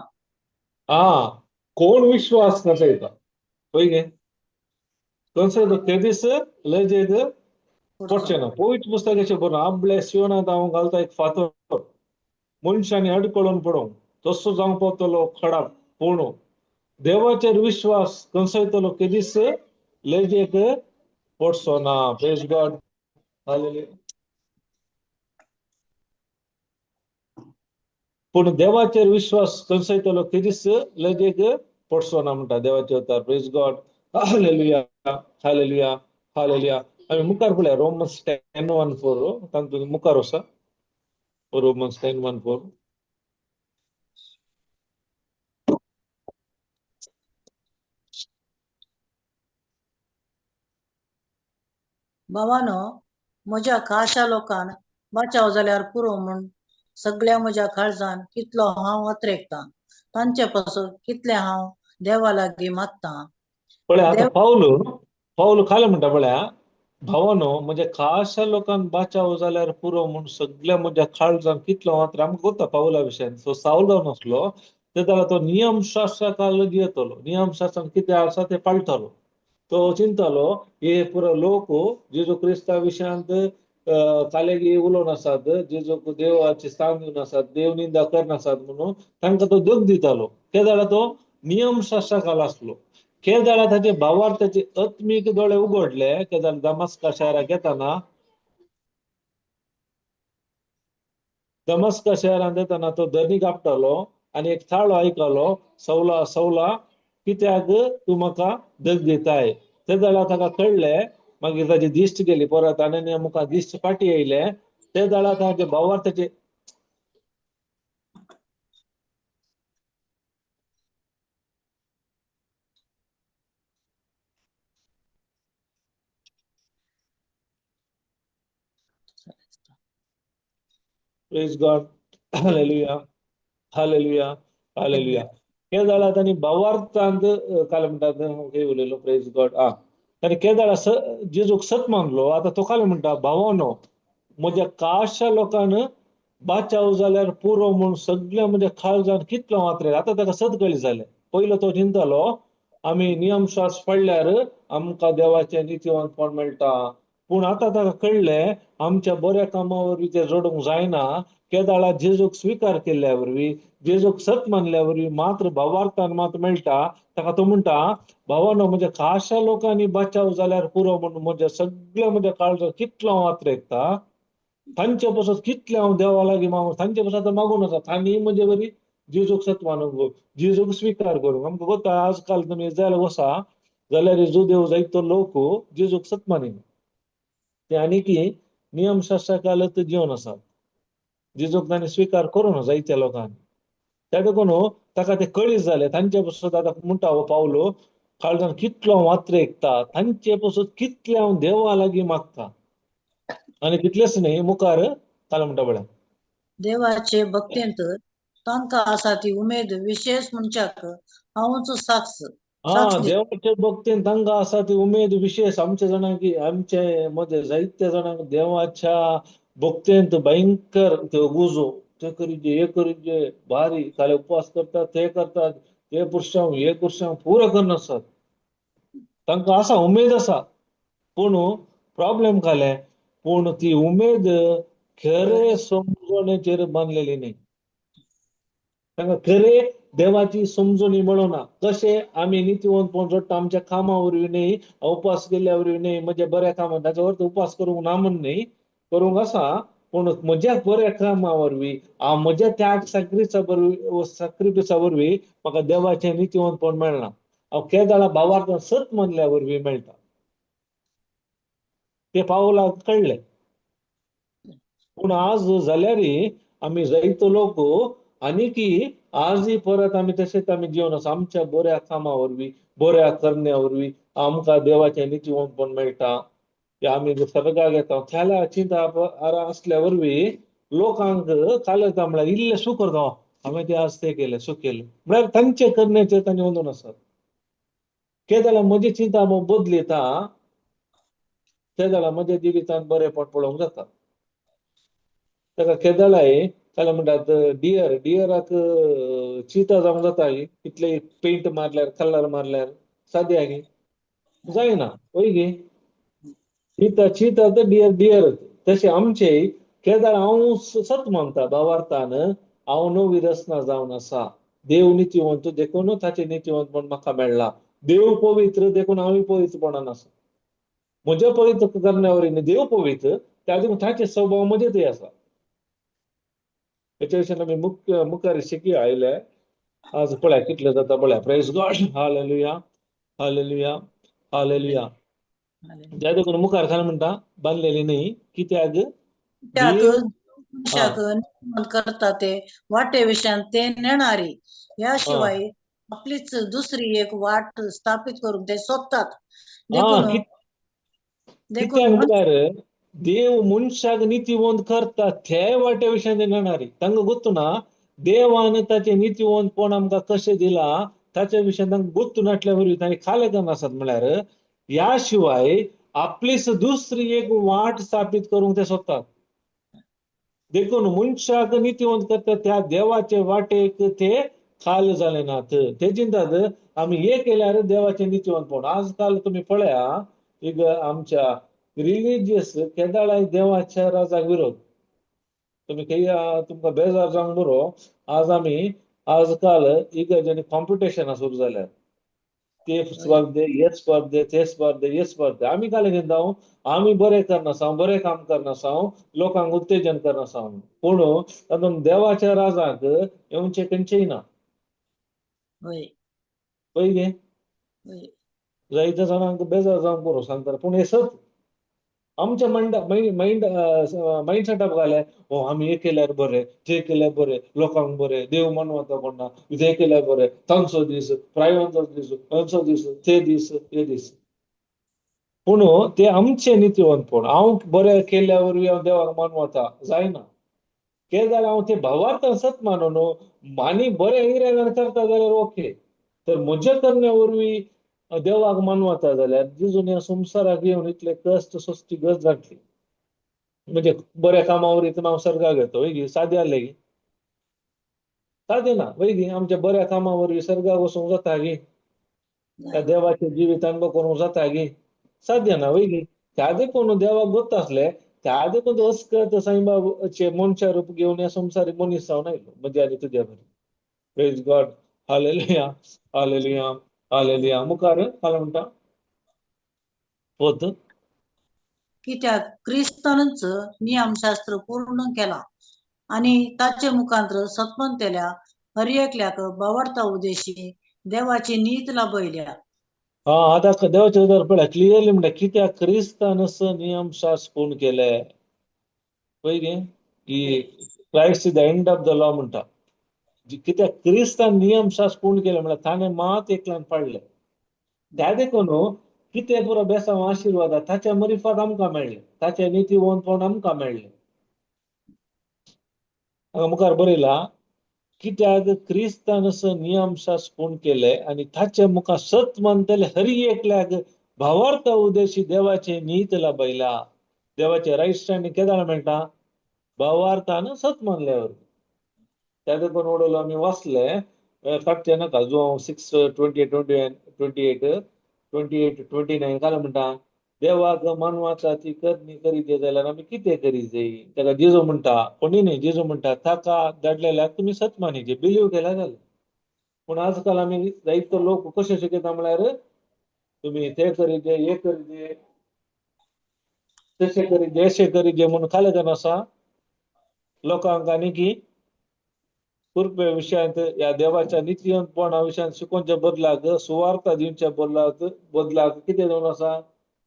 हा, कोण विश्वास खंचयता पळय गे, खंचयतो केदीच लजेक पडचें ना. पवित्र पुस्तकाचें बरोवन आपले सियोनांत हांव घालता एक फातर, मनशांनी अडकळून पडूंक तसो जावंक पावतलो खडाप, पूण देवाचेर विश्वास खंचयतलो केदीच लजेक पडचो ना. Praise God, hallelujah. पूण देवाचेर विश्वास खंचयतलो केदीच लजेक पडचो ना म्हणटा देवाचे अवतार. Praise God, hallelujah, hallelujah, hallelujah. आमी मुखार पळया रोमन्स 10:1-4, तातूंत मुखार वसा, रोमन्स 10:1-4. भावानो, म्हज्या खाशा लोकान बाचाव जाल्यार पुरो म्हूण सगळ्या म्हज्या काळजान कितलो हांव अत्रेकतां, तांचे पासून कितलें हांव देवा लागीं मागतां. पळय आतां पावल पावल खालें म्हणटा पळया, भावानो म्हणजे खाशा लोकांक बाचाव जाल्यार पुरो म्हूण सगळ्या म्हज्या काळजान कितलो मात्र. आमकां कोत्ता पावला विशयान, सो सावल जावन आसलो तेदळा तो नियमशास्त्राक येतलो, नियमशास्त्रान कितें आसा तें पाळटालो. तो चिंतालो हे पुरो लोक जेजू क्रिस्ता विशयांत कालेगी उलोवन आसात, जेजूक देवाचे स्थान दिवन आसात, देव निंदा करनासात म्हणून तांकां तो दग दितालो. तेदळा तो नियमशास्त्राक आसलो. केदळा ताचे भावार्थाचे आत्मीक दोळे उगडले, केदळा दमस्का शहराक येताना, दमस्का शहरांत येताना तो धरणीक आपटालो आनी एक थाळो आयकलो, सवला सवला कित्याक तूं म्हाका दग दिताय. तेदळा ताका कळ्ळें, मागीर ताची दिश्ट गेली परत आनी मुखार दिश्ट फाटी येयले. तेदळा ताचे भावार्थाचे praise God, hallelujah, hallelujah, hallelujah. केदळा तांणी भावार्थांत काल म्हणटात खंय उलयलो. Praise God. आ ताणें केदळा जेजूक सत मानलो. आतां तो काल म्हणटा, भावानो म्हज्या काशा लोकान बाचाव जाल्यार पुरो म्हूण सगळ्या म्हज्या काळजान कितलो मात्र. आतां ताका सत कळी जालें. पयलो तो चिंतालो आमी नियमशास्त्र पडल्यार आमकां देवाचें नितीवंतपण मेळटा, पूण आतां ताका कळ्ळें आमच्या बऱ्या कामा वरवीं तें जोडूंक जायना. केदाळा जेजूक स्विकार केल्ल्या वरवीं, जेजूक सत मानल्या वरवीं मात्र भावार्थान मात्र मेळटा. ताका तो म्हणटा, भावानो म्हणजे खाशा लोकांनी बचाव जाल्यार पुरो म्हणून म्हज्या सगळ्या म्हज्या काळजाक कितलो हांव आत्रेकता, तांचे पासत कितलें हांव देवा लागीं मागूं, तांचे पासत आतां मागून आसा, तांणी म्हजे वरी जेजूक सत मानूंक, जेजूक स्विकार करूंक. आमकां कोत्ता आजकाल तुमी जाल्यार वसा जाल्यार जुदेव जायतो लोक जेजूक सत मानिना, ते आनी की नियमशास्त्राकालत जिवन आसात, जेजूक तांणी स्विकार करूं ना जायत्या लोकांनी. त्या देखून ताका ते कळीत जाले. तांचे पासत आतां म्हणटा हो पावलो, काळजान कितलो हांव आत्रेकता, तांचे पासत कितलें हांव देवा लागीं मागता. आनी तितलेंच न्ही, मुखार काल म्हणटा पळय, देवाचे भक्तेंत तांकां आसा ती उमेद विशेष म्हणच्याक हांवूच साक्ष. हा, देवाचे भक्तीन तांकां आसा ती उमेद विशेष. आमच्या जाणांक, आमचे मदें जायत्या जाणांक देवाच्या भक्तेंत भयंकर त्यो उजो, ते करीजे हे करीजे भारी, काल उपवास करतात, ते करतात, ते पुरशांव हे पुरशांव पुरो करनासतात. तांकां आसा उमेद आसा, पूण प्रॉब्लेम काले, पूण ती उमेद खरे समजणेचेर बांदलेली न्ही. तांकां खरें देवाची समजणी मेळना. कशें आमी नितीवंतपण जोडटा आमच्या कामा वरवीं न्ही, उपास केल्ल्या वरवीं न्ही, म्हज्या बऱ्या कामा, ताचो अर्थ उपास करूंक ना म्हण न्ही, करूंक आसा, पूण म्हज्या बऱ्या कामा वरवीं, हांव म्हज्या त्याग साक्रिफिसा वरवीं, साक्रिफिसा वरवीं म्हाका देवाचें नितीवंतपण मेळना. हांव केदाळा भावार्थान सत मानल्या वरवीं मेळटा. ते पावलाक कळ्ळें. पूण आज जाल्यार आमी जायतो लोक आनीकी आजय परत आमी तशेंच आमी जिवन आसा. आमच्या बऱ्या कामा वरवीं, बऱ्या करण्या वरवीं आमकां देवाचें नितीवंतपण मेळटा. आमी सर्गाक येता त्याला चिंता आसल्या वरवीं लोकांक कालयता, म्हळ्यार इल्लें सू करता, हांवें तें आज तें केलें, सू केलें, म्हळ्यार तांचे करण्याचेर तांणी अंदून आसात. ते जाल्यार म्हजी चिंता बदलिता, ते जाल्यार म्हज्या जिवितांत बरेंपण पळोवंक जाता. ताका केदळाय काय म्हणटात डियर, डियराक चिंता जावंक जाता कितले पेंट मारल्यार, कलर मारल्यार सादें गी जायना, वय गे? चिंता चिंता तर डियर डियर. तशें आमचे केदाळ हांव सत मानता भावार्थान, हांव नवी रचना जावन आसा. देव नितीवंत देखून ताचें नितीवंतपण म्हाका मेळ्ळां. देव पवित्र देखून हांवूय पवित्रपणान आसा. म्हज्या पवित्र करण्या वरवीं देव पवित्र, त्या देखून ताचे स्वभाव म्हजे थंय आसा. हेच्या विशयान आमी मुख्य मुखार शिकया आयले. आज पळया कितले जाता पळया. Praise God, hallelujah, hallelujah, hallelujah. ज्या देखून मुखार खाला म्हणटा बांदलेली न्ही, कित्याक कित्याक मनशाक नितीवंत करता ते वाटे विशयान ते नेणारी, ह्या शिवाय आपलीच दुसरी एक वाट स्थापित करूंक ते सोदतात. देखून कित्याक म्हळ्यार देव मनशाक नितीवंत करता ते वाटे विशयान ते नेणारी. तांकां गोत्तू ना देवान ताचें नितीवंतपण आमकां कशें दिलां ताच्या विशयान तांकां गोत्तू नासल्या वरवीं तांणी खालें आसात. म्हळ्यार ह्या शिवाय आपलीच दुसरी एक वाट स्थापीत करूंक ते सोदतात. देखून मनशाक नितीवंत करता त्या देवाचे वाटेक ते खाल जाले नात. ते चिंतात आमी हे केल्यार देवाचें नितीवंतपण. आजकाल तुमी पळया एक आमच्या रिलिजियस केदाळाय देवाच्या राजाक विरोध. तुमी खंय तुमकां बेजार जावंक बरो. आज आमी आजकाल इगर्जेनी कॉम्पिटिशनां सुरू जाल्यात. ते स्पर्धे, हे स्पर्धे, ते स्पर्धे, हे स्पर्धे. आमी काल चिंता आमी बरें करनासा, बरें काम करनासा, लोकांक उत्तेजन करनासा, पूण तातूंत देवाच्या राजाक येवचें खंयचेय ना. पळय गे, जायत्या जाणांक बेजार जावंक पुरो सांगता, पूण हें सत. आमच्या मायंड मायंड मायंड सेटअप घालें, ओ आमी हें केल्यार बरें, तें केल्यार बरें, लोकांक बरें, देव मानवता कोणा, तें केल्यार बरें, तांचो दीस, प्रायवांचो दीस, तांचो दीस, ते दीस, हे दीस. पूण ते आमचें नितीवंतपण. हांव बरें केल्ल्या वरवीं हांव देवाक मानवता जायना. केलें जाल्यार हांव तें भावार्थान सत मानून आनी बरें इरादान करता जाल्यार ओके. तर म्हज्या करण्या वरवीं देवाक मानवता जाल्यार जेजून ह्या संवसाराक येवन इतले कश्ट सोंसची गरज नासली. म्हणजे बऱ्या कामा वरवीं हांव सर्गाक येता, वय गी? सादें जालें गी? सादें ना, वय गी? आमच्या बऱ्या कामा वरवीं सर्गाक वचूंक जाता गी? त्या देवाचें जिवीत अनुभव करूंक जाता गी? सादें ना, वय गी? त्या देखून देवाक गोत्त आसलें, त्या देखून अस्कत साईबाबाचे मनशा रूप घेवन ह्या संवसारी मनीस जावन आयलो म्हज्या आनी तुज्या बरी. Praise God, hallelujah, hallelujah, hallelujah. मुखार काय म्हणटा फोर्थ. कित्याक क्रिस्तानच नियमशास्त्र पूर्ण केला आनी ताचे मुखांत्र सतमंतेल्या हर एकल्याक बावडता उद्देशी देवाची नीत लाभयल्या. हा, आतां देवाचें उतर पळय क्लियरली म्हणटा कित्याक क्रिस्तानच नियमशास्त्र पूर्ण केलें. पळय गे की Christ is the end of the law म्हणटा. कित्याक क्रिस्तान नियमशास्त्र पूर्ण केलें म्हळ्यार ताणें मात एकल्यान पाडलें. त्या देखून कितें पुरो बेसांव आशिर्वाद ताच्या मरिफात आमकां मेळ्ळें, ताचें नितीवंतपण आमकां मेळ्ळें. हांगा मुखार बरयलां कित्याक क्रिस्तान नियमशास्त्र पूर्ण केलें आनी ताचे मुखार सत मानतले हरी एकल्याक भावार्थ उद्देशी देवाचें नीत लाभयला. देवाचें रायट स्टँड केदाळ मेळटा? भावार्थान सत मानल्यावर. त्या देखून उडोवलो आमी वाचले, काडचें नाका. जुवांव 6:28, 28, 28, 28, 29 काय म्हणटा? देवाक मानवाचा ती करणी करीत जाल्यार आमी कितें करी जाय? ताका जेजू म्हणटा, कोणी न्ही, जेजू म्हणटा ताका धाडलेल्याक तुमी सत मानिचे, बिलीव केल्यार जालें. पूण आजकाल आमी जायतो लोक कशें शिकयता म्हळ्यार तुमी ते करीजे, हे करीजे, तशें करीजे, अशें करीजे म्हणून खालें जावन आसा लोकांक. आनी की कृपे विशयांत ह्या देवाच्या नितीयंतपणा विशयांत शिकोवच्या बदलाक, सुवार्ता दिवच्या बदलाक कितें जावन आसा,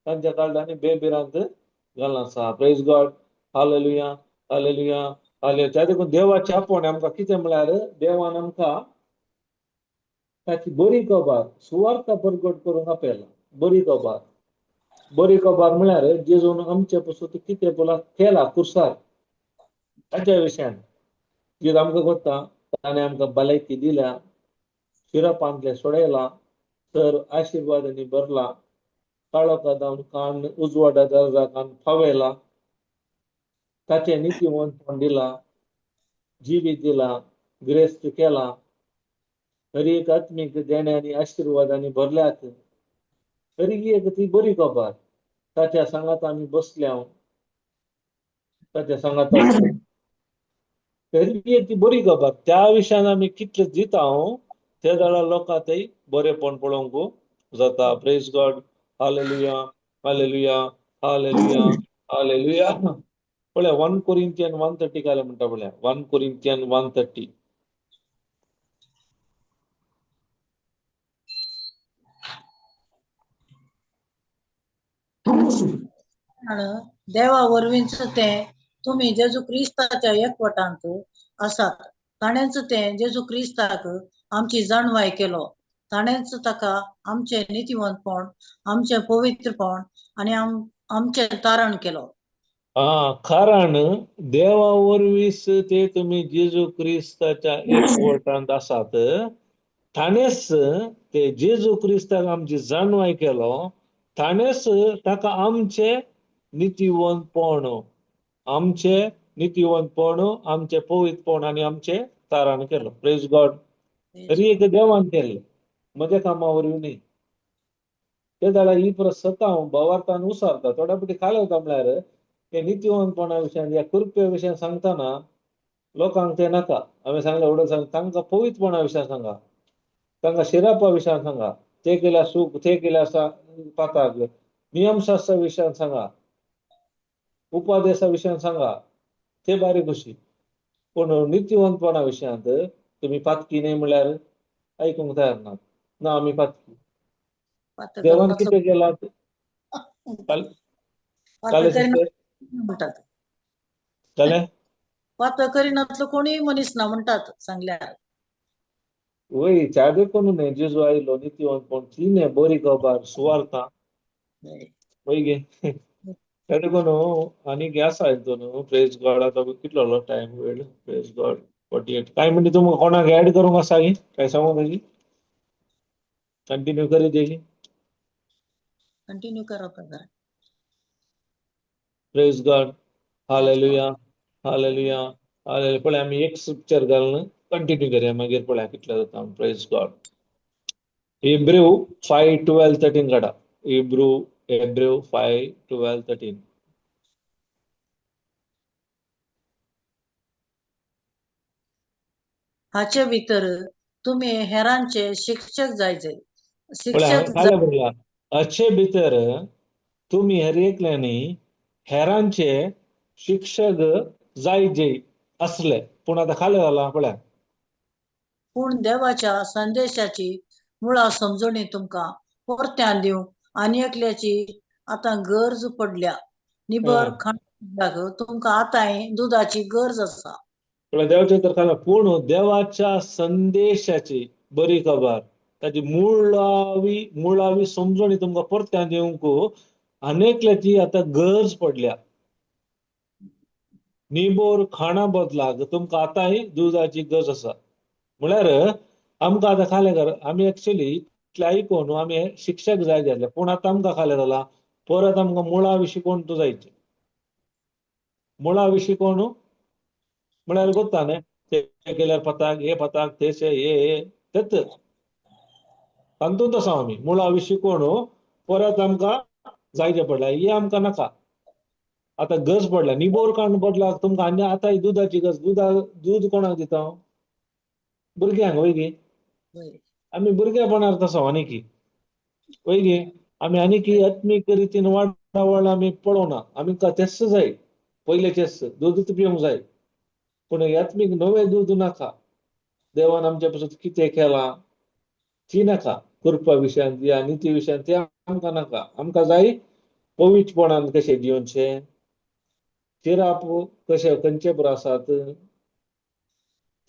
तांच्या काळजांनी बेभिरांत घालून आसा. प्रेज गॉड, हालेलुया, हालेलुया, हालेलुया. त्या देखून देवाचे आपोवणें आमकां कितें म्हळ्यार देवान आमकां ताची बरी खबर सुवार्ता परगट करूंक आपयला. बरी खबर, बरी खबर म्हळ्यार जेजून आमचे पसून कितें पळय केला कुर्सार ताच्या विशयान. जेजू आमकां कोत्ता, ताणें आमकां भलायकी दिल्या, शिरपांतलें सोडयला, तर आशिर्वादांनी भरला, काळोखा जावन कान उजवाडा दर्जा कान पावयला, ताचें नितीवंतपण दिला, जिवीत दिला, ग्रेस्त केला, हर एक आत्मीक देण्यांनी आशिर्वादांनी भरल्यात. तरी एक ती बरी खबर, ताच्या सांगात आमी बसल्या, ताच्या सांगात. तरी एक ती बरी खबर, त्या विशयान आमी कितले दिता ते जाल्यार लोकांक थंय बरेपण पळोवंक जाता. प्रेज गॉड, हालेलुया, हालेलुया, हालेलुया, हालेलुया. पळया 1 कोरिंथियन 1:30 काले म्हणटा, पळया 1 कोरिंथियन 1:30. देवा वरवींच तें तुमी जेजू क्रिस्ताच्या एकवटांत आसात. ताणेंच तें जेजू क्रिस्ताक आमची जाणवाय केलो. ताणेंच ताका आमचें नितीवंतपण, आमचें पवित्रपण आनी आमचें तारण केलो. कारण देवा वरवींच ते तुमी जेजू क्रिस्ताच्या एकवटांत आसात. ताणेंच ते जेजू क्रिस्ताक आमची जाणवाय केलो, ताणेंच ताका आमचें नितीवंतपण, आमचें नितीवंतपण, आमचें पवित्रपण आनी आमचें तारण केलो. प्रेज गॉड. तरी एक देवान केल्लें, म्हज्या कामा वरवीं न्ही. ते जाल्यार ही प्रसता हांव भावार्थान उसारता. थोड्या फावटी खालें वता म्हळ्यार हे नितीवंतपणा विशयान, ह्या कृपे विशयान सांगतना लोकांक तें नाका. हांवें सांगलें एवढें सांग, तांकां पवित्रपणा विशयान सांगा, तांकां शिरापा विशयान सांगा, ते केल्यार सूख, ते केल्यार पाताक, नियमशास्त्रा विशयान सांगा, उपादेसा विशयान सांगा, ते बारीक खुशी. पूण नितीवंतपणा विशयांत तुमी पातकी न्ही म्हळ्यार आयकूंक तयार नात. ना आमी पातकी. देवान कितें केलां? म्हणटात पातक करिनातलो कोणूय मनीस ना म्हणटात सांगल्यार. वय च्या देखून न्ही जेजू आयलो नितीवंतपण, ती न्ही बरी खबर सुवार्ता. वय गे, त्या देखून आनीक आसा हितून. प्रेज गॉड. आतां कितलो टायम वेळ? प्रेज गॉड, 48. काय म्हणजे तुमकां कोणाक ऍड करूंक आसा की काय सांगूंक ताजी कंटिन्यू करी तेजी? कंटिन्यू करप brother. Praise God, hallelujah, hallelujah, hallelujah. पळय आमी एक स्क्रिप्चर घालून कंटिन्यू करया, मागीर पळया कितले जाता. प्रेज गॉड. हिब्रू 5:12-13 काडा. हिब्रू 5:12-13. हाचे भितर तुमी हेरांचे शिक्षक जायचे. शिक्षक हाचे भितर तुमी हर एकल्यांनी हेरांचे शिक्षक जायजे असले. पूण आतां खालें जालां पळया. पूण देवाच्या संदेशाची मुळां समजणी तुमकां परत्यान दिवंक आनी एकल्याची आतां गरज पडल्या. निबर खाण तुमकां आतांय दुदाची गरज आसा. देवाच्या तर खाला. पूण देवाच्या संदेशाची बरी खबर, ताची मुळावी मुळावी समजणी तुमकां परत्यान दिवंक अनेकल्याची आतां गरज पडल्या. निबोर खाणा बदलाक तुमकां आतांय दुदाची गरज आसा. म्हळ्यार आमकां आतां खालें कर, आमी एक्चुली इतलें आयकून आमी शिक्षक जाय जाल्ले, पूण आतां आमकां खालें जालां परत आमकां मुळा विशीं कोण तूं जायचे. मुळा विशीं कोण म्हळ्यार गोत्ता न्ही, ते केल्यार पताक, हे पताक, तेचे हे तेच तातूंत आसा आमी. मुळा विशीं कोण परत आमकां जायचें पडलां. हें आमकां नाका. आतां गरज पडला निबोर काडून पडला तुमकां. आनी आतां दुदाची गरज, दूद कोणाक दिता? भुरग्यांक वय गे. आमी भुरगेपणार तसो आनी वय गे. आमी आनी आत्मीक रितीन वाडावळ आमी पळोवना. आमी तेच जाय, पयलेचेच दूदच पिवंक जाय. पूण आत्मीक नवें दूद नाका. देवान आमच्या पसून कितें केलां ती नाका. कृपा विशयांत या निती विशयांत ते आमकां नाका. आमकां जाय पवित्रपणान कशें जिवचें, चिराप कशें खंयचे पुरो आसात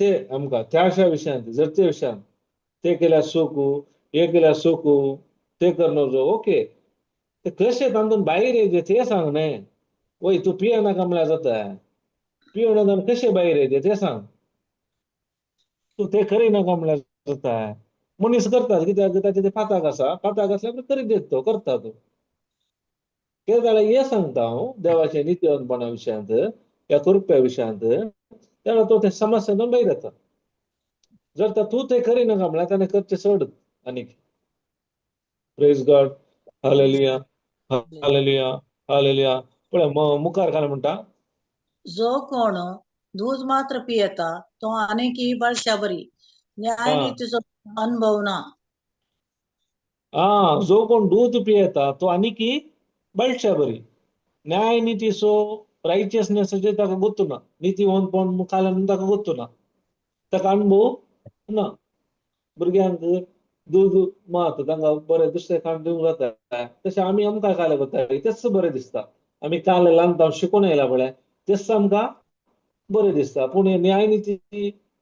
ते आमकां त्याशा विशयांत, जरते विशयांत ते केल्यार सुख, हे केल्यार सुख, ते कर नजो. ओके, ते कशें तातूंत भायर येयचे तें सांग न्हय. वय तूं पियेनाका म्हळ्यार जाता, पिवना कशें भायर येयचें तें सांग. तूं ते करिनाका म्हळ्यार जाता. मनीस करतात कित्याक ताचे ते पाताक आसा, पाताक आसल्यार करीत देत तो करता तो. कितें जाल्यार हें सांगता हांव देवाच्या नितीवंतपणा विशयांत ह्या कृप्या विशयांत, तेन्ना तो ते समस्येंतून भायर येता. जर तर तूं ते करिनाका म्हळ्यार ताणें करचें चड आनीक. Praise God, hallelujah, hallelujah, hallelujah. पळय मुखार काय म्हणटा? जो कोण दूध मात्र पियेता तो आनीकय बाळशा बरी, न्यायनितीचो अनुभव ना. आ, जो कोण दूध पियेता तो आनीकी बळशा बरी, न्याय नितीचो रायचियसनेसाचे ताका गोत्तू ना. नितीवंतपण मुखाल्यान ताका गोत्तू ना, ताका अनुभव ना. भुरग्यांक दूद मात तांकां बरें दुसरें खाण दिवंक जाता, तशें आमी आमकां खायला वता तेच बरें दिसता. आमी काल ल्हान शिकून येयला पळय, तेच आमकां बरें दिसता. पूण हे न्याय निती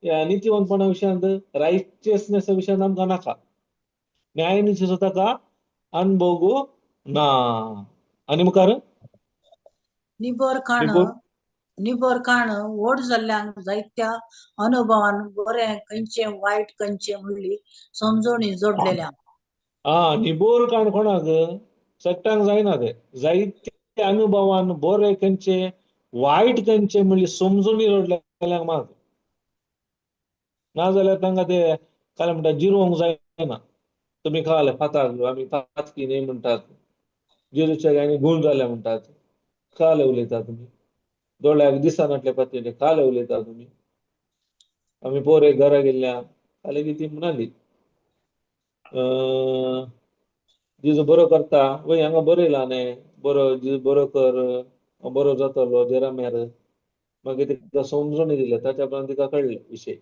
नितीवंतपणा विशयांत, रायचियसनेसा विशयांत आमकां नाका. न्यायनितीचो ताका अनुभव ना. आनी मुखार निबर खाण निबर खाण व्हड जाल्ल्यान जायत्या अनुभवान बरें खंयचें वायट खंयचें म्हणली समजवणी जोडलेल्या. आ, निबोर काण कोणाक सगळ्यांक जायना ते. जायते अनुभवान बरें खंयचें वायट खंयचें म्हणली समजूनी जोडलेल्यांक मात. नाजाल्यार तांकां ते काय म्हणटा जिरोवंक जायना. तुमी खाले फाताक, आमी पातकी न्ही म्हणटात, जिरूच्या आनी गूण जाले म्हणटात, काले उलयता तुमी, दोळ्याक दिसनातले पातयेले काले उलयता तुमी. आमी पोर एक घरा गेल्ल्या काले ती म्हणाली, जिजू बरो करता वय, हांगा बरयला न्ही बरो जिजू बरो कर, बरो जातलो जेराम्यार. मागीर तिका समजून दिलें, ताच्या उपरांत तिका कळ्ळें विशय.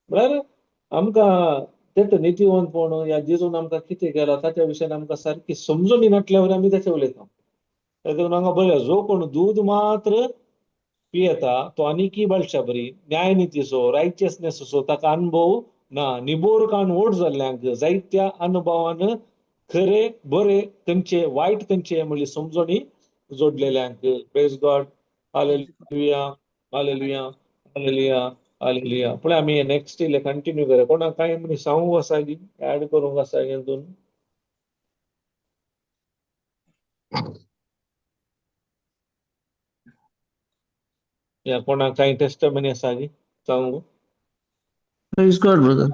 म्हळ्यार आमकां तें नितीवंतपण ह्या जेजून आमकां कितें केलां ताच्या विशयान आमकां सारकी समजून नासल्यावर आमी तेचें उलयता. ताका लागून हांगा बरयलां, जो कोण दूद मात्र पियेता तो आनीकय बाळशा बरी, न्यायनितीचो रायचियसनेसाचो ताका अनुभव ना. निबोर काण व्हड जाल्ल्यांक जायत्या अनुभवान खरे बरे खंयचे वायट खंयचे म्हणली समजणी जोडलेल्यांक. Praise God, hallelujah, hallelujah, hallelujah, hallelujah. पळय आमी नेक्स्ट इल्लें कंटिन्यू करूया. कोणाक कांय म्हणी सांगूंक आसा की ऍड करूंक आसा हितून? या कोणाक कांय टेस्टमनी आसा की सांगूंक? Praise God brother.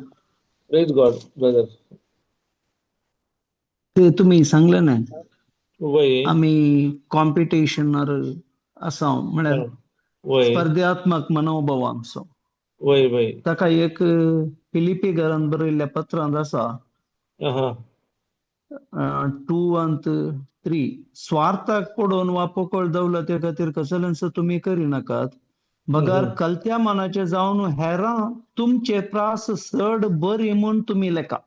Praise God brother. ते तुम्ही सांगले ना वय आमी कॉम्पिटिशनार आसा म्हळ्यार वय स्पर्धात्मक मनोभाव आमचो. वय वय ताका एक फिलिपी घरान बरयल्ल्या पत्रांत आसा 2:3, स्वार्थाक पडोवन वा पोकळ दौलते खातीर कसलेंच तुमी करिनाकात, बगर कलत्या मनाचे जावन हेरां तुमचे त्रास चड बरी म्हूण तुमी लेखा.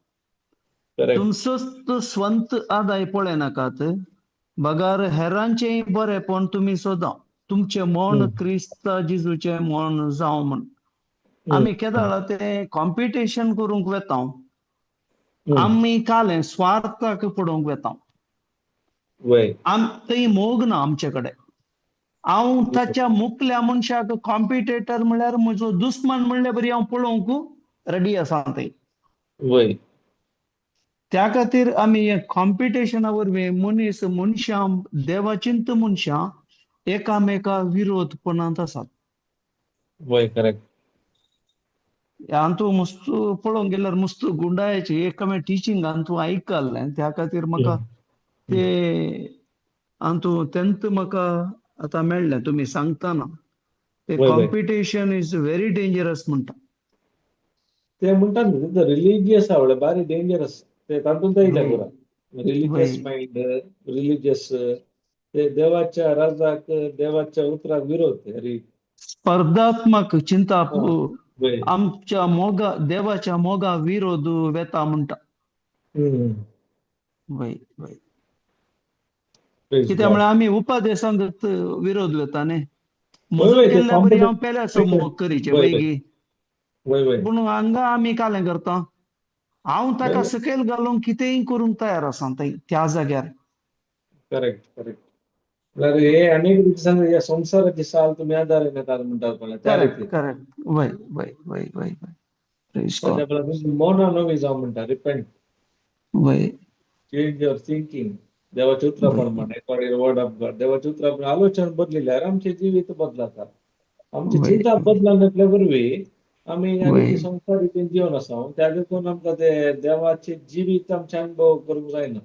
तुमचोच स्वंत आदाय पळयनाकात, बगर हेरांचेय बरेंपण तुमी सोदा, तुमचें मन क्रिस्ता जेजूचें मन जावं म्हूण. आमी केदाळा ते कॉम्पिटिशन करूंक वेता, आमी कालें स्वार्थाक पडोवंक वेता, थंय मोग ना आमचे कडेन. हांव ताच्या मुखल्या मनशाक कॉम्पिटेटर म्हळ्यार म्हजो दुस्मान म्हणले बरी हांव पळोवंक रेडी आसा थंय. त्या खातीर आमी कॉम्पिटिशना वरवीं मनीस मनशां देवाचिंत मनशां एकामेका विरोधपणांत आसात. करेक्ट. हांतू मस्त पळोवंक गेल्यार मस्त गुंडायची एकामे टिचींग हांतू आयकल्लें, त्या खातीर म्हाका ते आनी तेंत म्हाका आतां मेळ्ळें तुमी सांगतना ते वय वय कॉम्पिटिशन is very dangerous म्हणटा. ते म्हणटात न्हू रिलिजियस आवडले बारी डेंजरस ते तातूंत येयले वय पुरा रिलिजियस वय मायंड रिलिजियस ते देवाच्या राजाक देवाच्या उतराक विरोध री स्पर्धात्मक चिंताप हा वय आमच्या मोगा देवाच्या मोगा विरोध वेता म्हणटा. हम्म वय वय प्रेज कित्याक गॉड म्हळ्यार आमी उपदेशांक विरोध वेता न्ही. वय म्हजो वय ते केल्ल्या बरी हांव पेल्याचो कॉम्पिटिशन मोग करीचे वय वय वय गी. वय वय पूण हांगा आमी कालें करता हांव ताका वय सकयल घालूंक कितेंय करूंक तयार आसा थंय त्या जाग्यार. करेक्ट करेक्ट म्हळ्यार हे अनेक रिती सांग ह्या संवसाराची साल तुमी आदार येनाकात म्हणटात म्हणल्यार त्या करेक्ट रितीन करेक्ट वय वय वय वय वय प्रेज गॉड ताच्या बद्दल मना नवी जावं म्हणटा रिपेंट वय चेंज your thinking देवाच्या उतरा वय प्रमाणे अकॉर्डिंग वर्ड ऑफ गॉड देवाच्या उतरा प्रमाणे आलोचन बदलिल्यार आमचें जिवीत बदलता आमची वय चिंता बदलनातल्या वरवीं आमी आनी वय ती संवसार रितीन जिवन आसा त्या देखून आमकां ते देवाचे जिवीत आमचे अनुभव करूंक जायना.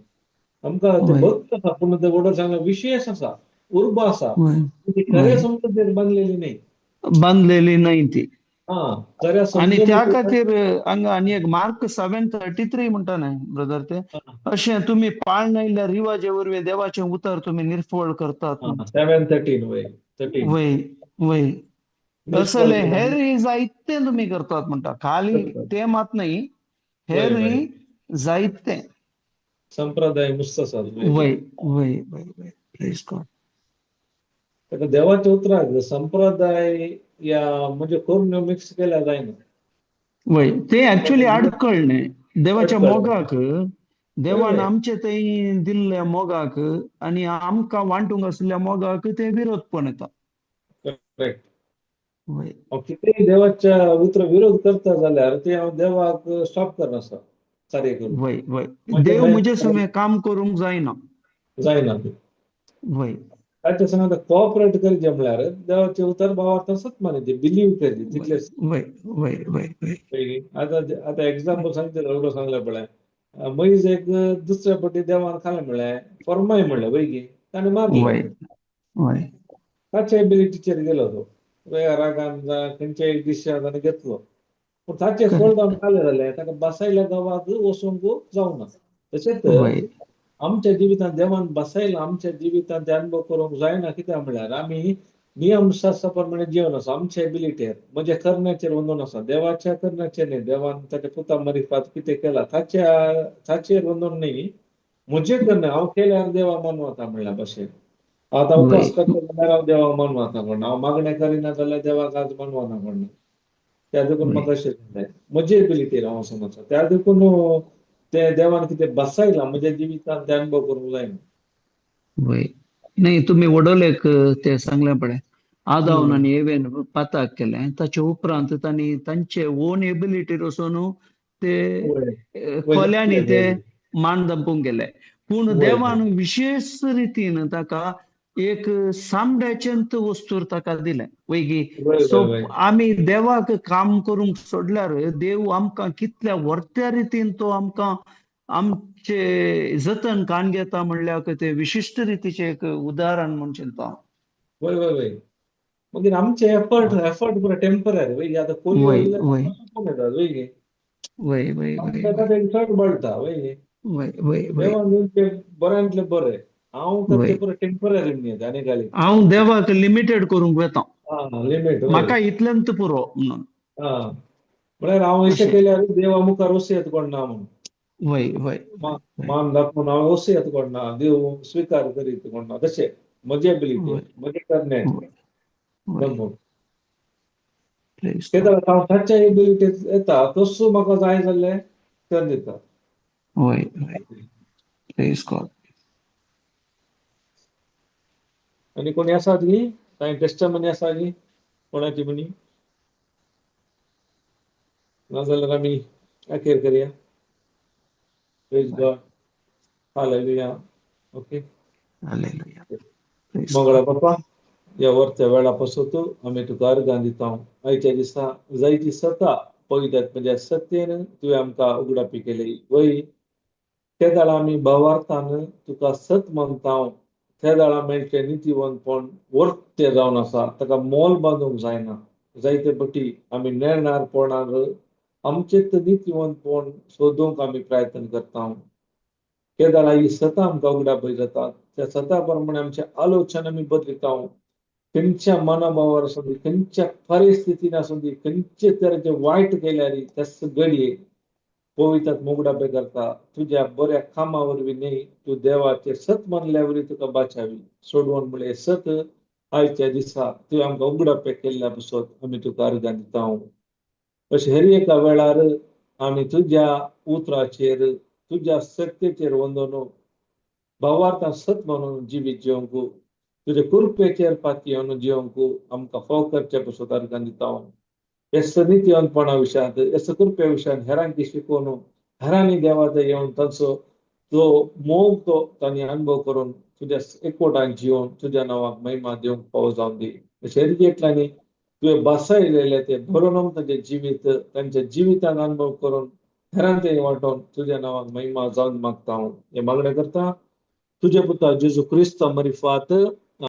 आमकां ते वय भक्त आसा पूण ते वडो सांगला विशेष आसा उर्बा आसा वय ती खऱ्या वय समजुतीर बांदलेली न्ही. बांदलेली न्हय ती. हा खऱ्या आनी त्या समजुतीर खातीर हांगा आनी एक मार्क 7:33 म्हणटा न्हय ब्रदर ते अशें तुमी पाळण आयिल्ल्या रिवाजे वरवीं देवाचें उतर तुमी निर्फळ करतात म्हण. 7:13 वय 13 वय वय निष्फळ असले केला हेरय जायते तुमी करतात म्हणटा खाली करतात. ते मात न्हय वय वय हेरय जायते. संप्रदाय मुस्त आसात वय वय वय वय वय प्रेज गॉड. ताका देवाच्या उतराक संप्रदाय या म्हणजे करून मिक्स केल्यार जायना. वय ते ऍक्च्युली आडखळ न्हय देवाच्या अडखळ मोगाक देवान वय आमचे थंय दिल्ल्या मोगाक आनी आमकां वांटूंक आशिल्ल्या मोगाक ते विरोधपण येता. करेक्ट वय हांव कितेंय देवाच्या उतर विरोध करता जाल्यार ते हांव देवाक स्टॉप करनासा कार्य करूंक वय वय म्हणजे देव म्हजे समें काम करूंक जायना. जायना ते वय ताच्या संग कोऑपरेट करचें म्हळ्यार देवाचें उतर भावार्थान सत मानचें बिलीव करचें वय तितलेंच. वय वय वय वय आतां आतां एग्जाम्पल सांगता एवढो सांगलें पळय मयज एक दुसऱ्या पटी देवान खालें म्हळ्यार फरमाय म्हणलें वय गी ताणें मारलें. वय वय ताच्या एबिलिटीचेर गेलो तो रागान जावं खंयच्याय दिशान ताणें घेतलो पूण ताचें फळ जावन खालें जाल्यार ताका बसायल्या गांवाक वचूंक जावना. तशेंच वय आमच्या जिवितांत देवान बसयला आमच्या जिवितांत ते अनुभव करूंक जायना कित्याक म्हळ्यार आमी नियमशास्त्रा प्रमाणे जिवन आसा आमच्या एबिलिटीर म्हणजे करण्याचेर वंदून आसा देवाच्या करण्याचेर न्ही. देवान ताच्या पुता मारिफात कितें केला ताच्या ताचेर वंदून न्ही म्हजें करणे हांव केल्यार देवा मानवता म्हणल्या भशेन. आतां उपास करता जाल्यार हांव देवाक मानवता म्हणून हांव मागणें करिना जाल्यार देवाक आज मानवना म्हणून त्या देखून म्हाका अशें जालें म्हजे एबिलिटीर हांव समजता त्या देखून ते देवान कितें बसयलां म्हज्या जिवितांत ते अनुभव करूंक जायना. वय न्ही तुमी वडोलेक ते सांगलें पळय आदावन आनी एवेन पाताक केलें ताचे उपरांत तांणी तांचे ओन एबिलिटीर वचून ते खोल्यांनी ते मान दंपूंक गेले. पूण देवान विशेष रितीन ताका एक सामड्याचेंत वस्तूर ताका दिलें वयगी. सो आमी देवाक काम करूंक सोडल्यार देव आमकां कितल्या व्हडत्या रितीन तो आमकां आमचे जतन काण घेता म्हणल्यार ते विशिश्ट रितीचें एक उदाहरण म्हूण चिंता. वय वय वय मागीर आमचे एफर्ट एफर्ट पुरो टेंपररी वय आतां कोली वय वय वय वय वय वय चड बळटा वय वय वय वय देवान बऱ्यांतले बरें हांव करचें पुरो टेंपररी न्ही आनी घाली हांव देवाक लिमिटेड करूंक वेता लिमीट म्हाका इतलेंत पुरो म्हणून. म्हळ्यार हांव अशें केल्यार देवा मुखार वसयत कोण ना म्हणून. वय वय मान दाखोवन हांव वसयत कोण ना देव स्विकार करीत कोण ना तशें म्हजे एबिलिटी म्हजें करण्याचें दमून ते हांव ताच्या एबिलिटीत येता तसो म्हाका जाय जाल्यार कर दिता. वय वय प्रेज गॉड. आनी कोणी आसात गी कांय टेस्टमनी आसा गी कोणाची म्हणी नाजाल्यार आमी अखेर करया. Praise God hallelujah. Okay hallelujah. Mangala बापा ह्या वरच्या वेळा पासून आमी तुका अर्गां दिता. आयच्या दिसा जायती सता पवित्र म्हणजे सत्येन तुवें आमकां उगडापी केली वय तेदाळा आमी भावार्थान तुका सत मानता. त्या दाळा मेळचें नितीवंतपण वर्ते जावन आसा, ताका मोल बांदूंक जायना. जायते पटी आमी नेणारपणार आमचें नितीवंतपण सोदूंक आमी प्रयत्न करता. केदाळा ही सता आमकां उगडापय जाता, त्या सता प्रमाणे आमचे आलोचन आमी बदलिता. खंयच्या मनाभावार आसूं दी, खंयच्या परिस्थितीन आसूं दी, खंयचे तरेचे वायट केल्यार त्याच घडये पवित्रात मुगडापे करता. तुज्या बऱ्या कामा वरवीं न्ही, तूं देवाचे सत मानल्या वरवीं तुका बाचावी सोडवण म्हळ्यार सत आयच्या दिसा तुवें आमकां उगडापे केल्ल्या पासत आमी तुका अर्गां दिता. अशें हर एका वेळार आमी तुज्या उतराचेर, तुज्या शक्तीचेर वंदून भावार्थान सत म्हणून जिवीत जिवंक, तुजे कृपेचेर पातयेवन जिवंक आमकां फाव करचे पासत अर्गां दिता. हे नितीवंतपणा विशयांत, हे कृपे विशयांत हेरांकी शिकोवन हेरांनी देवाचे येवन तांचो तो मोग तो तांणी अनुभव करून तुज्या एकवटान जिवन तुज्या नांवाक महिमा दिवंक फावो जावन दी. अशें एकल्यांनी तुवें बसयलेलें ते बरोवन तांचें जिवीत तांच्या जिवितान अनुभव करून हेरांक वांटोवन तुज्या नांवाक महिमा जावन मागता. हांव हें मागणें करता तुज्या पुता जेजू क्रिस्ता मरिफात.